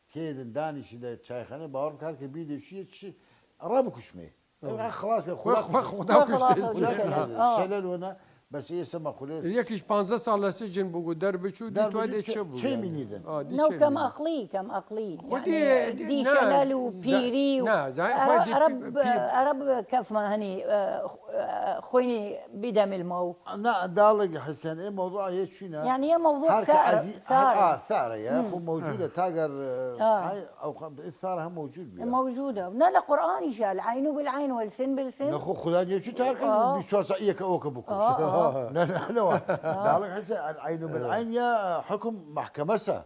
تێدن دانیشی لە چایخانە باوەڕ بکار کە بیدە شیە چ ڕا بکوشمێ. خلاص، خدا، خدا، خدا کوشته. شەلەل وەنە، بەس ئێسە مەقولێ. یەکیش پانزە ساڵ لە سجن بوو، دەر بچوو، دی توای دێ چە بوو، چەی مینیدن. نەو کەم ئەقڵی، کەم ئەقڵی. خودی، یعنی، دی شەلەل و پیری و نا، زای، خودی عەرەب، عەرەب کەفمە هەنی، ئە، خۆینی بیدەمیل ماو. نا، داڵگ حسێن، ئێ مەوضوع یە چوینە. یعنی، ئێ مەوضوع هەر کە ثار، ئازی، ثار. هەر ئا، ثارە، یە، خو مەوجودە، تاگەر، ئە، ئەو خەم، ثار هەم مەوجود بیە. مەوجودە. نا، لە قورئانیشە، العین بالعین والسن بالسن. نەخو خدا نیە چی تار کردن؟ بیست و چوار ساعت یەکە ئەوکە بکوش. نا، نا، نەوە. داڵگ حسێن، العین بالعین یا حکم محکمەسە.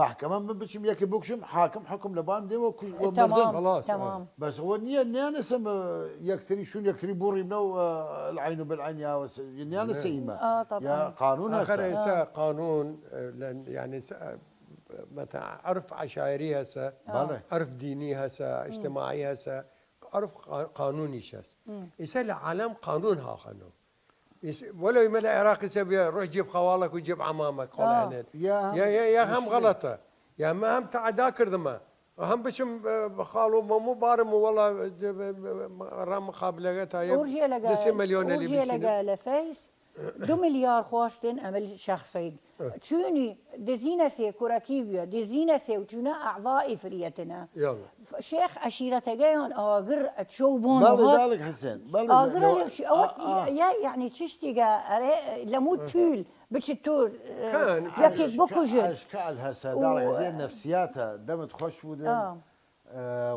محکمە من بچم یەکی بکشم، حاکم حکم لە بان دێ وە کوش، وە مردن. خلاص، تمام. بەس ئەوە نیە، نیانەسە م-، یەکتری شون، یەکتری بوڕیمنە و، ئە، العین بالعین یا وەس-، نیانەسە ئیمە. یا قانون هەسە. ئەخەر ئێسە قانون، ئە، لە، یعنی، س-، ئە، مەتە عرف عشایری هەسە، بەڵێ. عرف دینی هەسە، اجتماعی هەسە، عرف قا-، قانونیش هەس. ئیسە لە عالم قانون هاخەنو. ئیس-، وەلەو ئیمە لە عێراق ئیسە بیا ڕۆژ جێب خەواڵەک و جێب عەمامەک خۆڵێنێت. یا، یا، یا هەم غەڵەتە. یا مە هەم تەعدا کردمە. هەم بچم، ئە، خاڵ و مەمو بارم و وەڵا، ئە، ڕام مقابلەگە تا یە دە سێ ملیۆن لە فەیس دو ملیار خواستن ئەمەل شەخسەیگ. چوینی دزینە سێ کورەکی بیە، دزینە سێ و چوینە ئەعضای فریەتنە. شێخ عەشیرەتەگەیان ئاگر ئەچۆ بۆن. بەڵێ، داڵگ حسێن. بەڵێ، ئاگر ئەوە، یا، یعنی، چشتیگە، ئەرێ، لەمو تویل، بچ تور، یەکیگ بکوژن. ئەشکال هەسە، داڵگ حسێن، نەفسیاتە، دەمت خوەش بودن. ئە،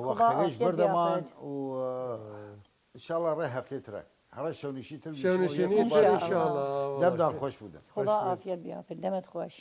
وەختەگەیش بردەمان و، ئە، انشاءالله ڕێ هەفتەی ترەک. هەڕە شەونیشی تر، شەونیشینی تر، انشاءالله. دەمدان خوەش بودن. خدا عافیەت بیاپن، دەمت خوەش.